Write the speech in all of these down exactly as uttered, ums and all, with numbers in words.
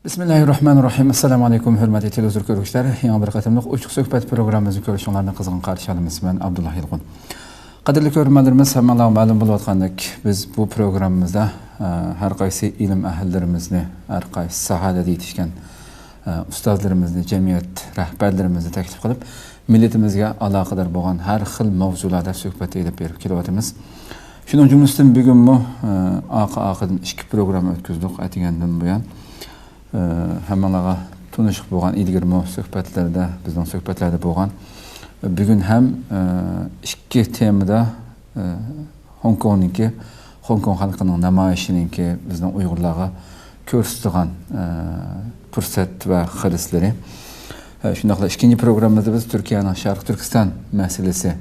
بىسمىللاھىررەھمانىررەھىم. ئەسسالامۇ ئەلەيكۇم، ھۆرمەتلىك تېلېۋىزور كۆرگۈچىلەر. يېڭى بىر قېتىملىق ئوچۇق سۆھبەت پروگراممىمىزنى كۆرۈشۈڭلارنى قىزغىن قارشى ئالىمىز. مەن ئابدۇللا يىلقۇن. قەدىرلىك كۆرۈرمەنلىرىمىز، ھەممىڭلارغا مەلۇم بولۇۋاتقاندەك، بىز بۇ پروگراممىمىزدا، ئە، ھەر قايسى ئىلىم ئەھلىلىرىمىزنى، ھەر قايسى ساھەلەردە يېتىشكەن، ئە، ئۇستازلىرىمىزنى، جەمئىيەت رەھبەرلىرىمىزنى تەكلىپ قىلىپ، مىللىتىمىزگە ئالاقىدار بولغان ھەر خىل مەۋزۇلاردا سۆھبەت ئېلىپ بېرىپ كېلىۋاتىمىز. شۇنىڭ جۈملىسىدىن بۈگۈنمۇ، ئە، ئارقا-ئارقىدىن ئىككى پروگرامما ئۆتكۈزدۇق ئەتىگەندىن بۇيان. ئە، ھەممىڭلارغا تونۇشلۇق بولغان، ئىلگىرىمۇ سۆھبەتلەردە، بىزنىڭ سۆھبەتلەردە بولغان. بۈگۈن ھەم، ئە، ئىككى تېمىدا، ئە، خوڭكوڭنىڭكى، خوڭكوڭ خەلقىنىڭ نامايىشىنىڭكى بىزنىڭ ئۇيغۇرلارغا كۆرسىتىدىغان، ئە، پۇرسەت ۋە خىرىسلىرى. ئە، شۇنداقلا ئىككىنچى پروگراممىمىزدا بىز تۈركىيەنىڭ شەرقىي تۈركىستان مەسىلىسى،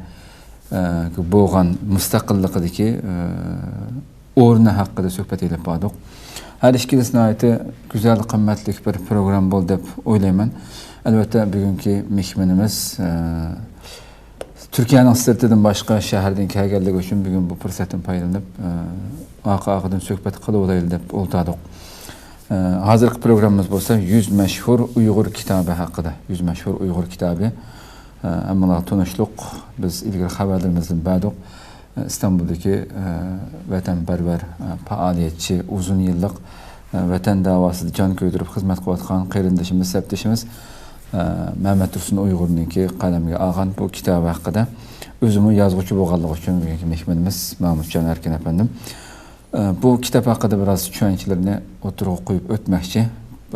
ئە، بولغان مۇستەقىللىقىدىكى، ئە، ئورنى ھەققىدە سۆھبەت ئېلىپ باردۇق. ھەر ئىككىلىسى ناھايىتى گۈزەل، قىممەتلىك بىر پروگرامما بولدى دەپ ئويلايمەن. ئەلۋەتتە، بۈگۈنكى مېھمىنىمىز، ئە، تۈركىيەنىڭ سىرتىدىن باشقا شەھەردىن كەلگەنلىكى ئۈچۈن بۈگۈن بۇ پۇرسەتتىن پايدىلىنىپ، ئە، ئارقا-ئارقىدىن سۆھبەت قىلىۋالايلى دەپ ئولتۇردۇق. ئە، ھازىرقى پروگراممىمىز بولسا يۈز مەشھۇر ئۇيغۇر كىتابى ھەققىدە. يۈز مەشھۇر ئۇيغۇر كىتابى، ئە، ھەممىڭلارغا تونۇشلۇق. بىز ئىلگىرى خەۋەرلىرىمىزدىن بەردۇق. ئىستانبۇلدىكى، ئە، ۋەتەنپەرۋەر، ئە، پائالىيەتچى، ئۇزۇن يىللىق، ئە، ۋەتەن داۋاسىدا جان كۆيدۈرۈپ خىزمەت قىلىۋاتقان قېرىندىشىمىز، سەپدىشىمىز، ئە، مەمەت تۇرسۇن ئۇيغۇرنىڭكى قەلەمگە ئالغان بۇ كىتابى ھەققىدە. ئۆزىمۇ يازغۇچى بولغانلىقى ئۈچۈن بۈگۈنكى مېھمىنىمىز مامۇتجان ئەركىن ئەپەندىم. ئە، بۇ كىتاب ھەققىدە بىراز چۈشەنچىلىرىنى ئوتتۇرىغا قويۇپ ئۆتمەكچى.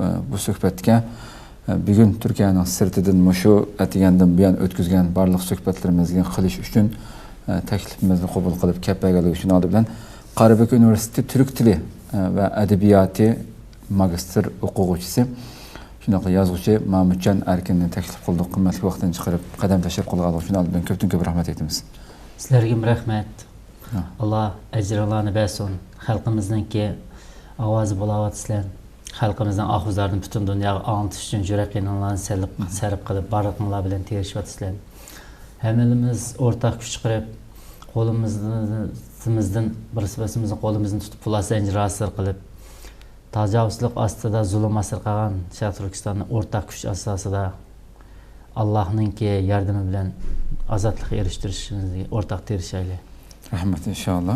ئە، بۇ سۆھبەتكە، ئە، بۈگۈن تۈركىيەنىڭ سىرتىدىن مۇشۇ ئەتىگەندىن بۇيان ئۆتكۈزگەن بارلىق سۆھبەتلىرىمىزگە قىلىش ئۈچۈن، ئە، تەكلىپىمىزنى قوبۇل قىلىپ كەپ بەرگەنلىكى ئۈچۈن ئالدى بىلەن قاراباك ئۇنىۋېرسىتېتى تۈرك تىلى، ئە، ۋە ئەدەبىياتى ماگىستىر ئوقۇغۇچىسى، شۇنداقلا يازغۇچى مامۇتجان ئەركىننى تەكلىپ قىلدۇق. قىممەتلىك ۋاقتىنى چىقىرىپ قەدەم تەشرىپ قىلغانلىقى ئۈچۈن ئالدى بىلەن كۆپتىن كۆپ رەھمەت ئېيتىمىز. سىلەرگىمۇ رەھمەت. ھە. ئاللا ئەجرىڭلارنى بەرسۇن. خەلقىمىزنىڭكى ئاۋازى بولاۋاتىسىلەر. خەلقىمىزنىڭ ئاھ-ئۇزارىنى پۈتۈن دۇنياغا ئاڭلىتىش ئۈچۈن يۈرەك قېنىڭلارنى سەرپ، سەرپ قىلىپ، بارلىقىڭلار بىلەن تىرىشىۋاتىسىلەر. ھەممىمىز ئورتاق كۈچ چىقىرىپ، قولىمىزدىن، بىرسى بىرسىمىزنىڭ قولىمىزنى تۇتۇپ، پولات زەنجىرى ھاسىل قىلىپ، تاجاۋۇزچىلىق ئاستىدا زۇلۇم ئاستىدا قالغان شەرقىي تۈركىستاننى ئورتاق كۈچ ئاساسىدا، ئاللاھنىڭكى ياردىمى بىلەن ئازادلىققا ئېرىشتۈرۈشىمىزگە ئورتاق تىرىشايلى. رەھمەت، ئىنشائاللا.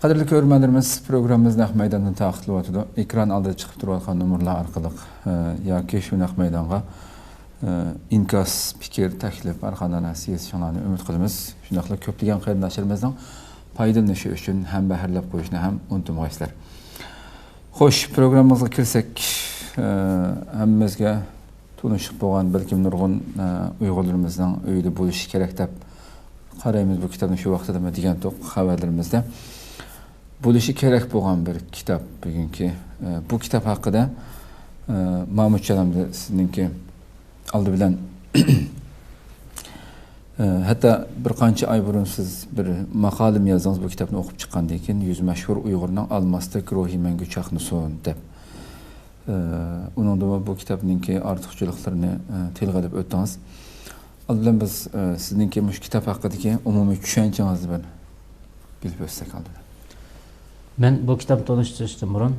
قەدىرلىك كۆرۈرمەنلىرىمىز، پروگراممىمىز نەق مەيداندىن تارقىتىلىۋاتىدۇ. ئېكران ئالدىدا چىقىپ تۇرۇۋاتقان نومۇرلار ئارقىلىق، ئە، ياكى شۇ نەق مەيدانغا، ئە، ئىنكاس، پىكىر، تەكلىپ، ھەر قانداق نەرسە يېزىشىڭلارنى ئۈمىد قىلىمىز. شۇنداقلا كۆپلىگەن قېرىنداشلىرىمىزنىڭ پايدىلىنىشى ئۈچۈن ھەمبەھىرلەپ قويۇشنى ھەم ئۇنتۇمىغايسىلەر. خوش، پروگراممىمىزغا كىرسەك، ئە، ھەممىمىزگە تونۇشلۇق بولغان، بەلكىم نۇرغۇن، ئە، ئۇيغۇرلىرىمىزنىڭ ئۆيىدە بولۇشى كېرەك دەپ قارايمىز بۇ كىتابنى شۇ ۋاقتىدىمۇ دېگەنتۇق خەۋەرلىرىمىزدە. بولۇشى كېرەك بولغان بىر كىتاب بۈگۈنكى. ئە، بۇ كىتاب ھەققىدە، ئە، مامۇتجان ئەمدى سىزنىڭكى ئالدى بىلەن، ئە، ھەتتا بىر قانچە ئاي بۇرۇن سىز بىر ماقالىمۇ يازدىڭىز، بۇ كىتابنى ئوقۇپ چىققاندىن كېيىن، يۈز مەشھۇر ئۇيغۇرنىڭ ئالماستەك روھى مەڭگۈ چاقنىسۇن دەپ. ئە، ئۇنىڭدىمۇ بۇ كىتابنىڭكى ئارتۇقچىلىقلىرىنى، ئە، تىلغا ئېلىپ ئۆتتىڭىز. ئالدى بىلەن بىز، ئە، سىزنىڭكى مۇشۇ كىتاب ھەققىدىكى ئومۇمىي چۈشەنچىڭىزنى بىر بىلىپ ئۆتسەك ئالدى بىلەن. مەن بۇ كىتابنى تونۇشتۇرۇشتىن بۇرۇن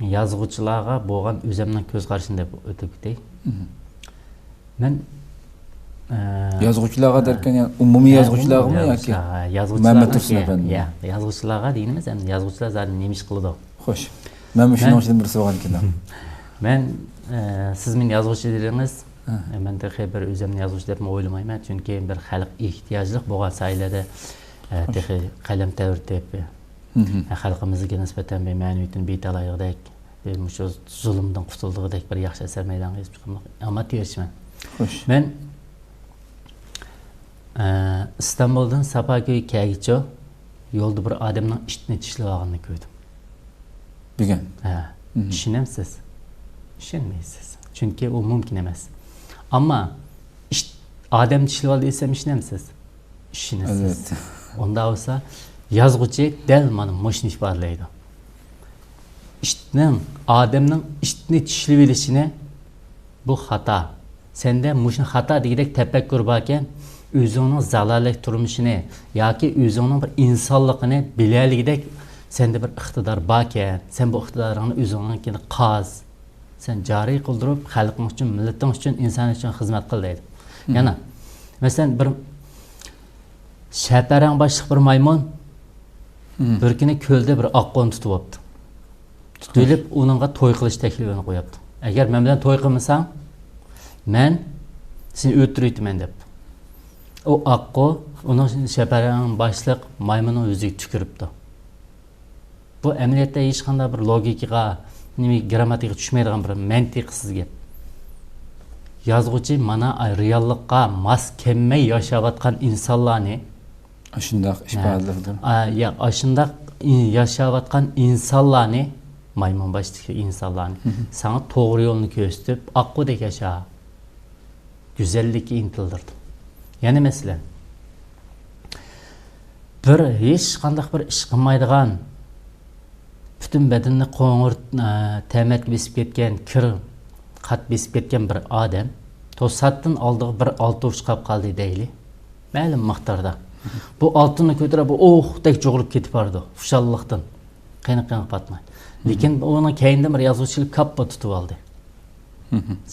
يازغۇچىلارغا بولغان ئۆزۈمنىڭ كۆز قارىشىنى دەپ ئۆتۈپ كېتەي. مەن، ئە، يازغۇچىلارغا دەركەن، يەنى ئومۇمىي ھە، يازغۇچىلارغىمۇ ئومۇمىي ياكى يازغۇچىلار، يازغۇچىلارنىڭ مەمەت تۇرسۇن ئەپەندىمۇ؟ يا، يازغۇچىلارغا دېگىنىمىز، ئەمدى يازغۇچىلار زادى نېمە ئىش قىلىدۇ؟ خوش. مەنمۇ شۇنىڭ مەن ئىچىدىن بىرسى بولغان ئىكەن. مەن، ئە، سىز مېنى يازغۇچى دېدىڭىز. ھە. مەن تېخى بىر ئۆزۈمنى يازغۇچى دەپمۇ ئويلىمايمەن، چۈنكى بىر خەلق ئېھتىياجلىق بولغان ساھەلەردە، ئە، خوش. تېخى قەلەم تەۋرىتىپ، ئە، خەلقىمىزگە نىسبەتەن بىر مەنىۋىيىتىنى بىتالايدىغۇدەك، بىر مۇشۇ زۇلۇمدىن قۇتۇلىدىغۇدەك بىر ياخشى ئەسەر مەيدانغا يېزىپ چىقماق ئەمما تىرىشىمەن. خوش. مەن، ئە، ئىستانبۇلدىن ساپاكۆيگە كەلگۈچە يولدا بىر ئادەمنىڭ ئىتنى چىشلىۋالغىنىنى كۆردۈم. بۈگۈن؟ ھە. مم. ئىشىنەمسىز؟ ئىشەنمەيسىز. چۈنكى ئۇ مۇمكىن ئەمەس. ئەمما ئىت ئادەم چىشلىۋالدى دېسەم ئىشىنەمسىز؟ ئىشىنىسىز. ئەلۋەتتە. ئۇنداق بولسا يازغۇچى دەل مانا مۇشۇنى ئىپادىلەيدۇ. ئىتنىڭ، ئادەمنىڭ ئىتنى چىشلىۋېلىشىنى بۇ خاتا. سەندە مۇشۇنى خاتا دېگۈدەك تەپەككۇر باركەن، ئۆزۈڭنىڭ زالالەك تۇرمۇشىنى ياكى ئۆزۈڭنىڭ بىر ئىنسانلىقىنى بىلەلىگۈدەك سەندە بىر ئىقتىدار باركەن، سەن بۇ ئىقتىدارىڭنى ئۆزۈڭنىڭكىنى قاز. سەن جارى قىلدۇرۇپ، خەلقىڭ ئۈچۈن، مىللىتىڭ ئۈچۈن، ئىنسان ئۈچۈن خىزمەت قىل دەيدۇ. يەنە، مەسىلەن، بىر شەپەرەڭ باشلىق بىر مايمۇن بىر كۈنى كۆلدە بىر ئاققۇنى تۇتۇۋاپتۇ. تۇتۇۋېلىپ، ئۇنىڭغا توي قىلىش تەكلىپىنى قوياپتۇ. «ئەگەر مەن بىلەن توي قىلمىساڭ، مەن سېنى ئۆلتۈرۈۋېتىمەن» دەپتۇ. ئۇ ئاققۇ ئۇنىڭ شەپەرەڭ باشلىق مايمۇننىڭ يۈزىگە تۈكۈرۈپتۇ. بۇ ئەمەلىيەتتە ھېچقانداق بىر لوگىكىغا، نېمە، گىرامماتىكىغا چۈشمەيدىغان بىر مەنتىقسىز گەپ. يازغۇچى مانا، ئاي، رېئاللىققا ماس كەلمەي ياشاۋاتقان ئىنسانلارنى، ئاشۇنداق ھە. ئىپادىلەردۇر. ئا، يا، ئاشۇنداق ئىن-، ياشاۋاتقان ئىنسانلارنى، مايمۇن باشتىكى ئىنسانلارنى، ساڭا توغرا يولنى كۆرسىتىپ، ئاققۇدەك ياشا، گۈزەللىككە ئىنتىلدۇردى. يەنە مەسىلەن، بىر ھېچقانداق بىر ئىش قىلمايدىغان، پۈتۈن بەدىنىنى قوڭۇر، ئە، تەمەكى بېسىپ كەتكەن، كىر قات بېسىپ كەتكەن بىر ئادەم توساتتىن ئالدىغا بىر ئالتۇن ئۇچقاپ قالدى دەيلى. مەلۇم مىقداردا. بۇ ئالتۇننى كۆتۈرۈپ، بۇ ئوقتەك جۇغۇرۇپ كېتىپ بارىدۇ، خۇشاللىقتىن. قېنىق-قېنىق پاتماي. لېكىن ئۇنىڭ كەينىدىن بىر يازغۇچى كېلىپ كاپپا تۇتۇۋالدى.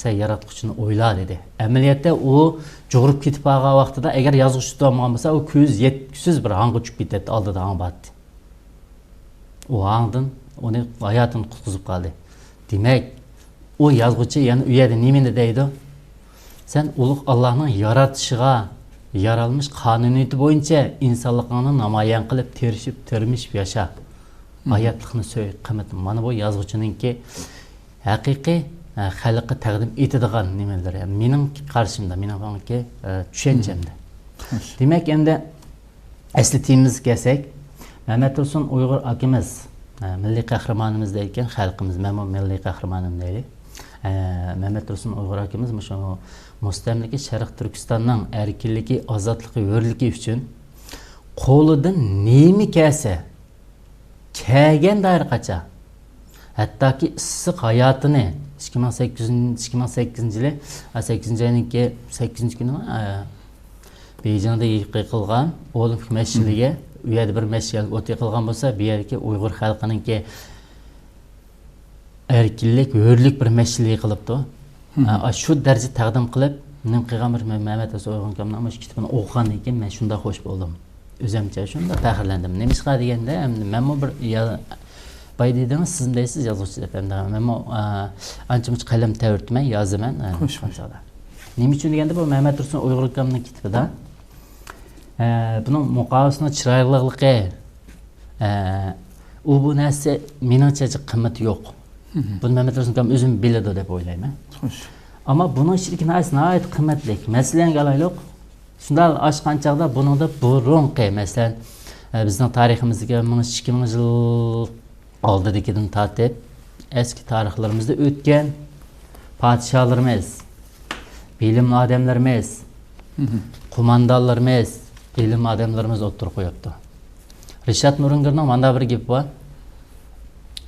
«سەن ياراتقۇچىنى ئويلا» دېدى. ئەمەلىيەتتە ئۇ جۇغۇرۇپ كېتىپ بارغان ۋاقتىدا، ئەگەر يازغۇچى تۇتۇۋالمىغان بولسا، ئۇ كۆز يەتكۈسىز بىر ھاڭغا چۈشۈپ كېتەتتى، ئالدىدا ھاڭ بارتتى. ئۇ ھاڭدىن ئۇنى ھاياتىنى قۇتقۇزۇپ قالدى. دېمەك، ئۇ يازغۇچى يەنە ئۇ يەردە نېمىنى دەيدۇ؟ «سەن ئۇلۇغ ئاللاھنىڭ يارىتىشىغا يارالمىش قانۇنىيىتى بويىچە ئىنسانلىقىڭنى نامايان قىلىپ، تىرىشىپ، تىرمىشىپ ياشا. ھاياتلىقنى سۆي، قىممەت.» مانا بۇ يازغۇچىنىڭكى ھەقىقىي، ئە، خەلققە تەقدىم ئېتىدىغان نېمىلىرى. مېنىڭ قارىشىمدا، مېنىڭكى، ئە، چۈشەنچەمدە. دېمەك، ئەمدى ئەسلى تېمىمىزغا كەلسەك، مەمەتتۇرسۇن ئۇيغۇر ئاكىمىز، ئە، مىللىي قەھرىمانىمىز دەيدىكەن، خەلقىمىز، مەنمۇ مىللىي قەھرىمانىم دەيلى. ئە، مەمەتتۇرسۇن ئۇيغۇر ئاكىمىز مۇشۇ مۇستەملىكە شەرقىي تۈركىستاننىڭ ئەركىنلىكى، ئازادلىقى، ھۆرلۈكى ئۈچۈن قولىدىن نېمە كەلسە، كەلگەن دائىرە قاچا. ھەتتاكى ئىسسىق ھاياتىنى ئىككى مىڭ سەككىزىنچى، ئىككى مىڭ سەككىزىنچى يىلى، ئا، سەككىزىنچى ئاينىڭكى سەككىزىنچى كۈنى، ئا، بېيجىڭدا يىقىلغان ئولىمپىك مەشئىلىگە، ئۇ يەردە بىر مەشئەلگە ئوت يېقىلغان بولسا، بۇ يەردىكى ئۇيغۇر خەلقىنىڭكى ئەركىنلىك، ھۆرلۈك بىر مەشئىلى قىلىپتۇ. ھە، شۇ دەرىجىدە تەقدىم قىلىپ، نېمە قىلغان بىر مە-، مەمەت ھەسەن ئۇيغۇر ئاكامنىڭ مۇشۇ كىتابىنى ئوقۇغاندىن كېيىن مەن شۇنداق خوش بولدۇم. ئۆزۈمچە شۇنداق پەخىرلەندىم. نېمىشقا دېگەندە، ئەمدى مەنمۇ بىر يا-، بايا دېدىڭىز، سىزمۇ دەيسىز يازغۇچى دەپ، ئەمدى مەنمۇ، ئە، ئانچە-مۇنچە قەلەم تەۋرىتمەي يازىمەن، ئە، خوش، خوش. نېمە ئۈچۈن دېگەندە، بۇ مەمەت تۇرسۇن ئۇيغۇر ئاكامنىڭ كىتابىدا، ئە، بۇنىڭ مۇقاۋىسىنىڭ چىرايلىقلىقى، ئە، ئۇ بۇ نەرسە مېنىڭچە قىممىتى يوق. بۇنى مەمەت رەسۇل ئاكام ئۆزىمۇ بىلىدۇ دەپ ئويلايمەن. خوش. ئەمما بۇنىڭ ئىچىدىكى نەرسە ناھايىتى قىممەتلىك. مەسىلەنگە ئالايلۇق، شۇنداق ئاچقان چاغدا بۇنىڭدا بۇرۇنقى، مەسىلەن، ئە، بىزنىڭ تارىخىمىزدىكى مىڭ ئىككى مىڭ يىل ئالدىدىكىدىن تارتىپ، ئەسكى تارىخلىرىمىزدا ئۆتكەن پادىشاھلىرىمىز، بىلىملىك ئادەملىرىمىز، قوماندانلىرىمىز، ئىلىم ئادەملىرىمىز ئوتتۇرىغا قويۇپتۇ. رىشات نۇرىنگىرنىڭ مانداق بىر گېپى بار،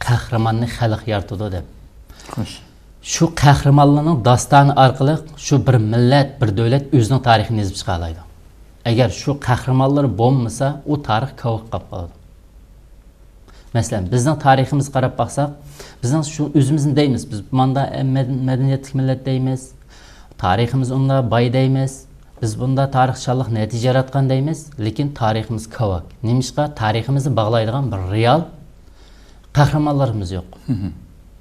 «قەھرىماننى خەلق يارىتىدۇ» دەپ. خوش. شۇ قەھرىمانلارنىڭ داستانى ئارقىلىق شۇ بىر مىللەت، بىر دۆلەت ئۆزىنىڭ تارىخىنى يېزىپ چىقالايدۇ. ئەگەر شۇ قەھرىمانلار بولمىسا، ئۇ تارىخ كاۋاك قاپ قالىدۇ. مەسىلەن، بىزنىڭ تارىخىمىزغا قاراپ باقساق، بىزنىڭ شۇ ئۆزىمىزنى دەيمىز، بىز ماندا مەدەن-، مەدەنىيەتلىك مىللەت دەيمىز، تارىخىمىز ئۇنداق باي دەيمىز، بىز بۇندا تارىخچانلىق نەتىجە ياراتقان دەيمىز، لېكىن تارىخىمىز كاۋاك. نېمىشقا؟ تارىخىمىزنى باغلايدىغان بىر رېئال قەھرىمانلىرىمىز يوق.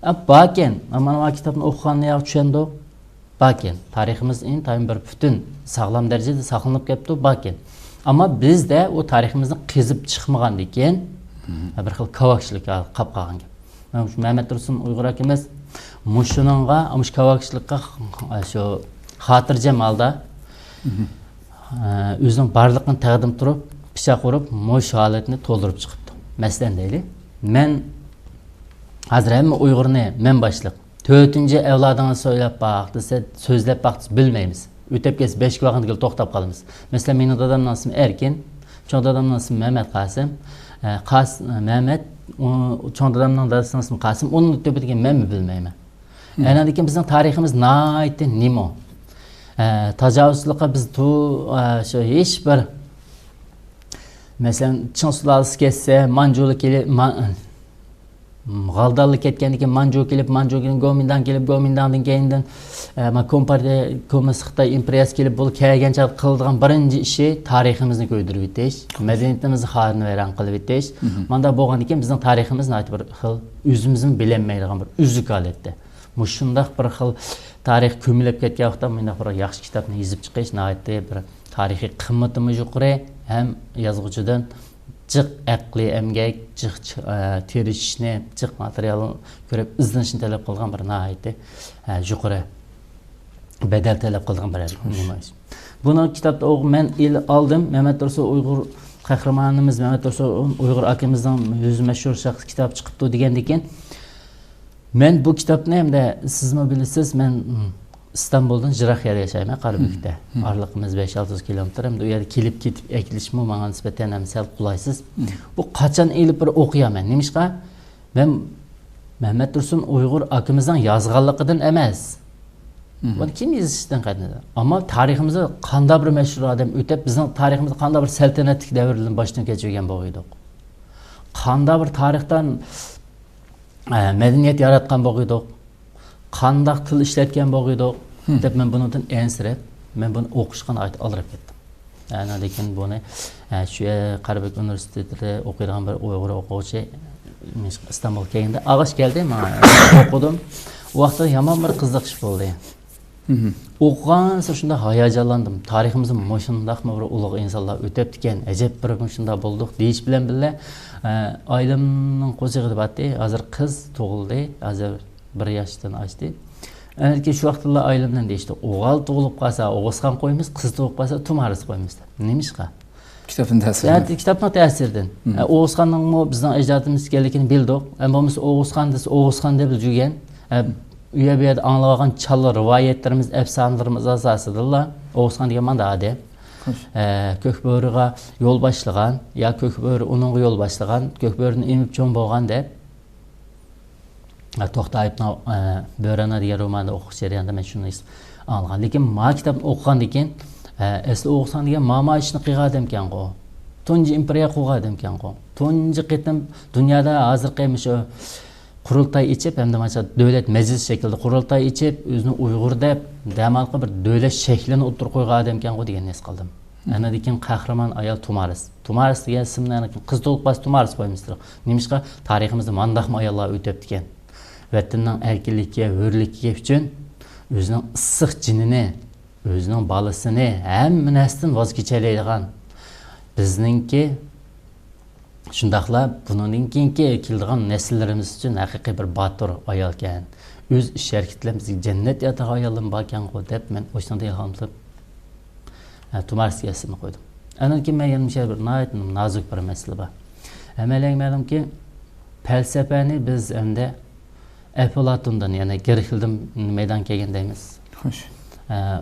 ئە، باركەن، مانا بۇ كىتابنى ئوقۇغاندا ياخشى چۈشەندۇق. باركەن. تارىخىمىز ئىنتايىن بىر پۈتۈن، ساغلام دەرىجىدە ساقلىنىپ كەپتۇ، باركەن. ئەمما بىزدە ئۇ تارىخىمىزنى قېزىپ چىقمىغاندىكىن، بىر خىل كاۋاكچىلىك قاپ قالغان گەپ. مانا شۇ مەمەت تۇرسۇن ئۇيغۇر ئاكىمىز مۇشۇنىڭغا، مۇشۇ كاۋاكچىلىققا، شۇ خاتىرجەم ھالدا، ئۆزىنىڭ بارلىقىنى تەقدىم تۇرۇپ، پىچاق ئۇرۇپ، مۇشۇ ھالەتنى تولدۇرۇپ چىقىپتۇ. مەسىلەن دەيلى، مەن ھازىر ھەممە ئۇيغۇرنى مەن باشلىق، تۆتىنچى ئەۋلادىڭنى سۆزلەپ باق دېسە، سۆزلەپ باق دېسە، بىلمەيمىز. ئۆتۈپ كەتسە، بەش كىلو ۋاقىتقىلا توختاپ قالىمىز. مەسىلەن، مېنىڭ دادامنىڭ ئىسمى ئەركىن، چوڭ دادامنىڭ ئىسمى مەمەت قاسىم. ئە، قاس-، مەمەت، ئۇ، چوڭ دادامنىڭ دادىسىنىڭ ئىسمى قاسىم، ئۇنىڭ تۆپىدىكى مەنمۇ بىلمەيمەن. ئەنەندىن كېيىن بىزنىڭ تارىخىمىز ناھايىتى نېمو. ئە، تاجاۋۇزچىلىققا بىز تو-، ئە، شۇ ھېچ بىر، مەسىلەن، چىڭ سۇلالىسى كەتسە، مانجۇلار كېلىپ، ما-، غالدانلىق كەتكەندىن كېيىن مانجۇ كېلىپ، مانجۇدىن گومىنداڭ كېلىپ، گومىنداڭدىن كېيىندىن، ئە، ما كومپارتىيە، كوممۇنىست خىتاي ئىمپېرىيەسى كېلىپ، بۇ كەلگەن چاغدا قىلىدىغان بىرىنچى ئىشى تارىخىمىزنى كۆيدۈرۈۋېتىش، مەدەنىيىتىمىزنى خارىنى ۋەيران قىلىۋېتىش. مانداق بولغاندىن كېيىن بىزنىڭ تارىخىمىز ناھايىتى بىر خىل ئۆزىمىزمۇ بىلەلمەيدىغان بىر ئۈزۈك ھالەتتە. مۇشۇنداق بىر خىل تارىخ كۆمۈلۈپ كەتكەن ۋاقىتتا مۇنداق بىر ياخشى كىتابنى يېزىپ چىقىش ناھايىتى بىر تارىخىي قىممىتىمۇ يۇقىرى، ھەم يازغۇچىدىن جىق ئەقلىي ئەمگەك، جىق، ئە، تىرىشىشنى، جىق ماتېرىيال كۆرۈپ ئىزدىنىشنى تەلەپ قىلغان بىر ناھايىتى، ئە، يۇقىرى بەدەل تەلەپ قىلىدىغان بىر نېمە ئىش. بۇنى كىتابتا ئوقۇ-، مەن ئېلىپ ئالدىم. مەمەت تۇرسۇن ئۇيغۇر قەھرىمانىمىز، مەمەت تۇرسۇن ئۇيغۇر ئاكىمىزنىڭ يۈز مەشھۇر شەخس كىتابى چىقىپتۇ دېگەندىن كېيىن، مەن بۇ كىتابنى، ھەمدە سىزمۇ بىلىسىز، مەن، م، ئىستانبۇلدىن يىراق يەردە ياشايمەن، قارابۈكتە. ئارىلىقىمىز بەش ئالتە يۈز كىلومېتىر. ھەمدە ئۇ يەردە كېلىپ كېتىپ ئەكېلىشمۇ ماڭا نىسبەتەن ھەم سەل قولايسىز. بۇ قاچان ئېلىپ بىر ئوقۇيمەن؟ نېمىشقا؟ مەن مەمەت تۇرسۇن ئۇيغۇر ئاكىمىزنىڭ يازغانلىقىدىن ئەمەس. بۇنى كىم يېزىشتىن قەتئىينەزەر. ئەمما تارىخىمىزدا قانداق بىر مەشھۇر ئادەم ئۆتۈپ، بىزنىڭ تارىخىمىزدا قانداق بىر سەلتەنەتلىك دەۋرلەرنى باشتىن كەچۈرگەن بولغىيدۇق. قانداق بىر تارىختان، ئە، مەدەنىيەت ياراتقان بولغىيدۇق. قانداق تىل ئىشلەتكەن بولغىيدۇق، دەپ مەن بۇنىڭدىن ئەنسىرەپ، مەن بۇنى ئوقۇشقا ناھايىتى ئالدىراپ كەتتىم. ئاندىن كېيىن بۇنى، ئە، شۇ قارابۈك ئۇنىۋېرسىتېتىدا ئوقۇيدىغان بىر ئۇيغۇر ئوقۇغۇچى ئىستانبۇلغا كەلگەندە، ئاغاچ كەلدى، مانا ئوقۇدۇم. ئۇ ۋاقىتتا يامان بىر قىزىقىش بولدى. ئوقۇغانسېرى شۇنداق ھاياجانلاندىم. تارىخىمىزدا مۇشۇنداقمۇ بىر ئۇلۇغ ئىنسانلار ئۆتۈپتىكەن، ئەجەب بىر مۇشۇنداق بولدۇق دېيىش بىلەن بىللە، ئە، ئايلىمنىڭ قوزىقىدا بارتى. ھازىر قىز تۇغۇلدى، ھازىر بىر ياشتىن ئاشتى. ئەنكى شۇ ۋاقىتتىلا ئايلىمدىن دېيىشتى، ئوغۇل تۇغۇلۇپ قالسا ئوغۇزخان قويىمىز، قىز تۇغۇپ قالسا تۇمارىس قويىمىز دەپ. نېمىشقا؟ كىتابتىن تەسىر. يا، كىتابنىڭ تەسىرىدىن. ئە، ئوغۇزخاننىڭمۇ بىزنىڭ ئەجدادىمىز ئىكەنلىكىنى بىلدۇق. ئەمما بولمىسا ئوغۇزخان دېسە ئوغۇزخان دەپ يۈرگەن. ئە، ئۇ يەر بۇ يەردە ئاڭلاۋالغان چالا رىۋايەتلىرىمىز، ئەپسانىلىرىمىز ئاساسىدىلا ئوغۇزخان دېگەن مانداق ئادەم. ئە، كۆكبۆرىگە يول باشلىغان، يا كۆكبۆرە ئۇنىڭغا يول باشلىغان، كۆكبۆرىنى ئېمىپ چوڭ بولغان دەپ. ئە، توختائېۋنىڭ، ئە، بۆرەنا دېگەن رومانىدا ئوقۇش جەريانىدا مەن شۇنى ئاڭلىغان. لېكىن ما كىتابنى ئوقۇغاندىن كېيىن، ئە، ئەسلى ئوغۇزخان دېگەن ماما ئىشنى قىلغان ئادەمكەنغۇ. تۇنجى ئىمپېرىيە قۇرغان ئادەمكەنغۇ. تۇنجى قېتىم دۇنيادا ھازىرقى مۇشۇ قۇرۇلتاي ئېچىپ، ھەمدە مانا دۆلەت مەجلىسى شەكلىدە قۇرۇلتاي ئېچىپ، ئۆزىنى ئۇيغۇر دەپ، دەمالقا بىر دۆلەت شەكلىنى ئوتتۇرىغا قويغان ئادەمكەنغۇ دېگەننى ھېس قىلدىم. ئاندىن كېيىن قەھرىمان ئايال تۇمارىس. تۇمارىس دېگەن ئىسىمنى ئاندىن كېيىن قىز تۇغۇپ قالسا تۇمارىس قويمىسىلەر. نېمىشقا؟ تارىخىمىزدا مانداقمۇ ئاياللار ئۆتۈپتىكەن. ۋەتىنىنىڭ ئەركىنلىكى، ھۆرلۈكى ئۈچۈن ئۆزىنىڭ ئىسسىق جېنىنى، ئۆزىنىڭ بالىسىنى، ھەممە نەرسىدىن ۋاز كېچەلەيدىغان. بىزنىڭكى شۇنداقلا بۇنىڭدىن كېيىنكى كېلىدىغان نەسىللىرىمىز ئۈچۈن ھەقىقىي بىر باتۇر ئايالكەن. ئۆز ئىش ھەرىكىتى بىلەن بىزگە جەننەت ياتاق ئايالىمۇ باركەنغۇ دەپ مەن ئوشۇندا ئىلھام قىلىپ، ھە، تۇمارىسكىي ئىسىمنى قويدۇم. ئاندىن كېيىن مەن يەنە مۇشۇ بىر ناھايىتى نازۇك بىر مەسىلە بار. ھەممەيلەنگە مەلۇمكى، پەلسەپەنى بىز ئەمدى ئەپلاتوندىن، يەنى گېرىكلدىن مەيدانغا كەلگەن دەيمىز. خوش. ئە،